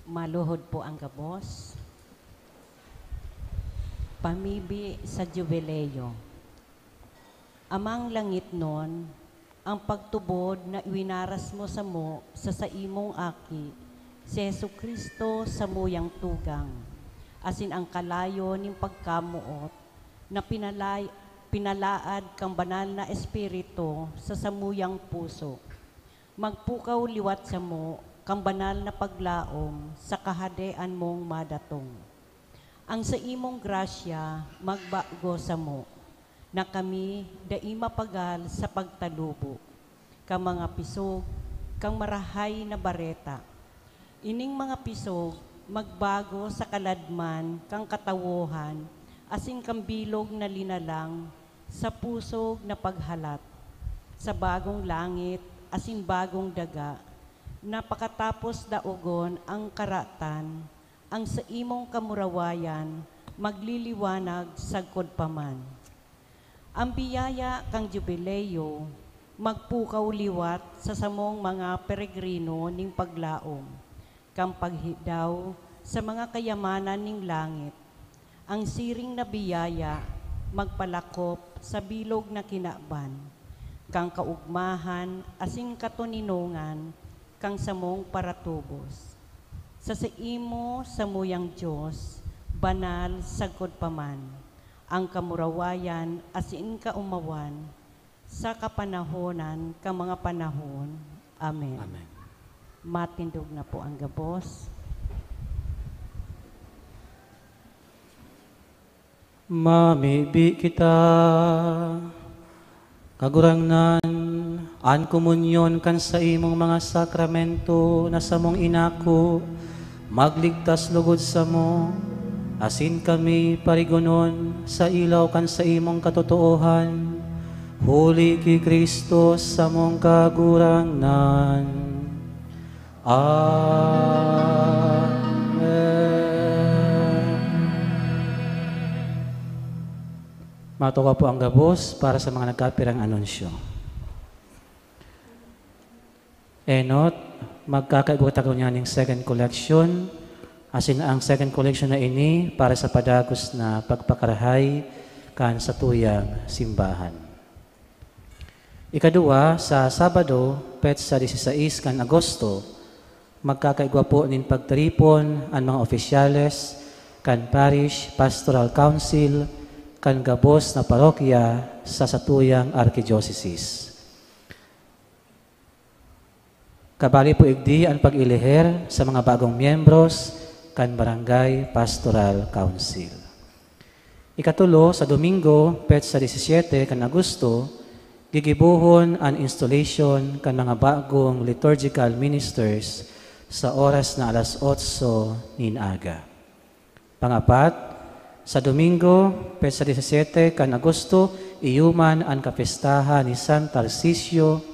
Maluhod po ang gabos. Pamibi sa Jubileo. Amang langitnon, ang pagtubod na iwinaras mo samo sa saimong Aki, si Jesu-Cristo, samuyang tugang, asin ang kalayo nin pagkamoot na pinalay-, pinalaad kan Banal na Espiritu sa samuyang puso, magpukaw liwat samo kan banal na paglaom sa Kahadean mong madatong. Ang saimong grasya magbago samo, na kami dai mapagal sa pagtalubo kan mga pisog kan Marahay na Bareta. Ining mga pisog magbago sa kaladman kan katawohan asin kan bilog na linalang sa pusog na paghalat sa bagong langit asin bagong daga, na pakatapos daogon ang karatan, ang saimong kamurawayan magliliwanag sagkod pa man. An biyaya kan Jubileo magpukaw liwat sa samong mga peregrino nin paglaom kan paghidaw sa mga kayamanan nin langit. An siring na biyaya magpalakop sa bilog na kinaban kan kaogmahan asin katoninongan kan samong paratubos. Sa saimo, samuyang Dios, banal sagkod pa man, an kamurawayan asin kaomawan sa kapanahonan kan mga panahon. Amen. Amen. Matindog na po ang gabos. Mamibi kita. Kagurangnan, an komunyon kan saimong mga sakramento na samong inako, magligtas lugod samo, asin kami parigonon sa ilaw kan saimong katotoohan, huli ki Cristo samong Kagurangnan. Amen. Matukwa po ang gabos para sa mga nagkapirang anunsyo. Enot, magkakaigwa ta ngunyan ning second collection, asin ang second collection na ini para sa padagos na pagpakarahay kan satuyang simbahan. Ikaduwa, sa Sabado, petsa dieciséis kan Agosto, magkakaigwa po nin pagtiripon an mga opisyales kan Parish Pastoral Council kan gabos na parokya sa satuyang arkidyosesis. Kabali po igdi an pag-eleher sa mga bagong miyembros kan Barangay Pastoral Council. Ikatulo, sa Domingo, petsa diecisiete kan Agosto, gigibohon an installation kan mga bagong liturgical ministers sa oras na alas otso nin aga. Pangapat, sa Domingo, petsa diecisiete kan Agosto, iyuman an kapestahan ni San Tarcisio,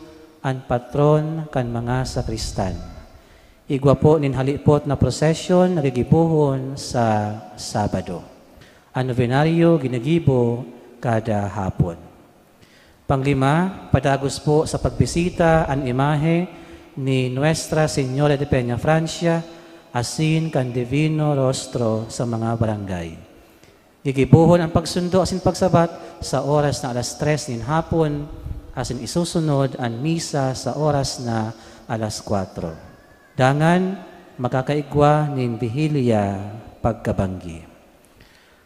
an patron kan mga sakristan. Igwa po nin halipot na prosesyon na gigibohon sa Sabado. An nobenaryo ginigibo kada hapon. Panglima, padagos po sa pagbisita an imahe ni Nuestra Señora de Peñafrancia asin kan Divino Rostro sa mga barangay. Gigibohon an pagsundo asin pagsabat sa oras na alas tres nin hapon, asin isusunod an misa sa oras na alas kwatro. Dangan, Makakaigwa nin Vihilia pagkabanggi.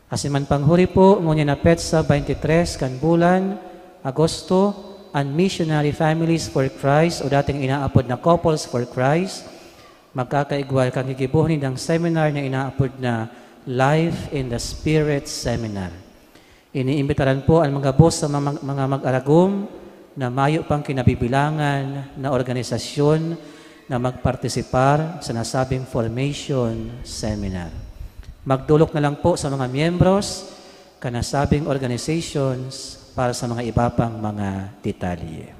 Asin man panghuri po, ngunyan na petsa twenty-three kan bulan Agosto, an Missionary Families for Christ o dating inaapod na Couples for Christ, magkakaigwa kan gigibohon nindang seminar na inaapod na Life in the Spirit Seminar. Iniimbitaran po an mga boss sa mga, mga mag-aragom na mayo pang kinabibilangan na organisasyon na magpartisipar sa nasabing formation seminar. Magdolok na lang po sa mga miyembros kan nasabing organizations para sa mga iba pang mga detalye.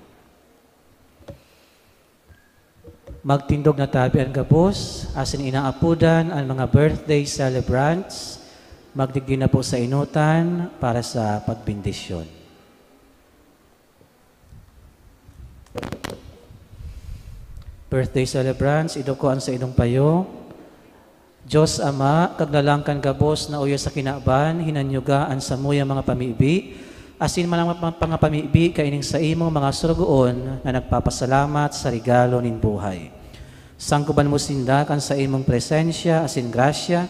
Magtindog na tabi an gabos, asin inaapodan an mga birthday celebrants. Magdigdi na po sa enotan para sa pagbendisyon. Birthday celebrants, iduko an saindong payo. Dios Ama, Kaglalang kan gabos na uyo sa kinaban, hinanyuga an samuyang mga pamibi, asin man ang mga pangapamibi kaining saimong mga sorogoon na nagpapasalamat sa regalo nin buhay. Sangkoban mo sinda kan saimong presensya asin grasya,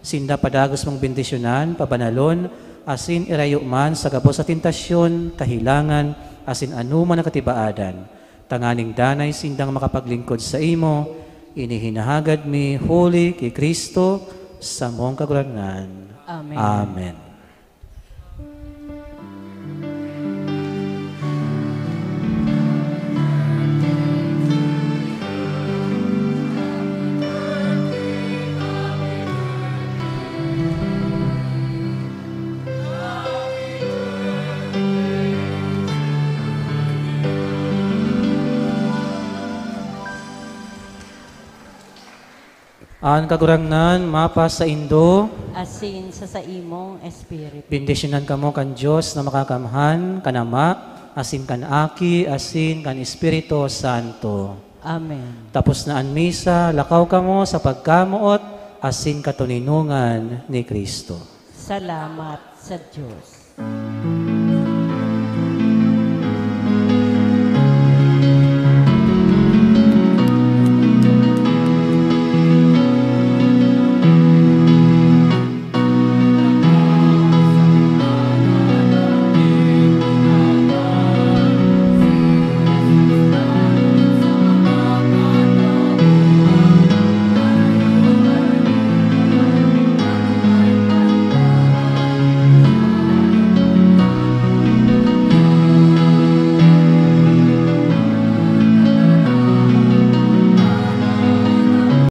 sinda padagos mong bendisyonan, pabanalon, asin irayo man sa gabos na tentasyon, kahelangan, asin anoman na katibaadan, tanganing danay sindang makapaglingkod saimo. Ini hinahagad mi huli ki Cristo, samong Kagurangnan. Amen. Amen. An Kagurangnan mapasaindo. Asin sa saimong espiritu. Bendisyonan kamo kan Dios na Makakamhan, kan Ama, asin kan Aki, asin kan Espiritu Santo. Amen. Tapos na an misa, lakaw kamo sa pagkamoot asin katoninongan ni Cristo. Salamat sa Dios.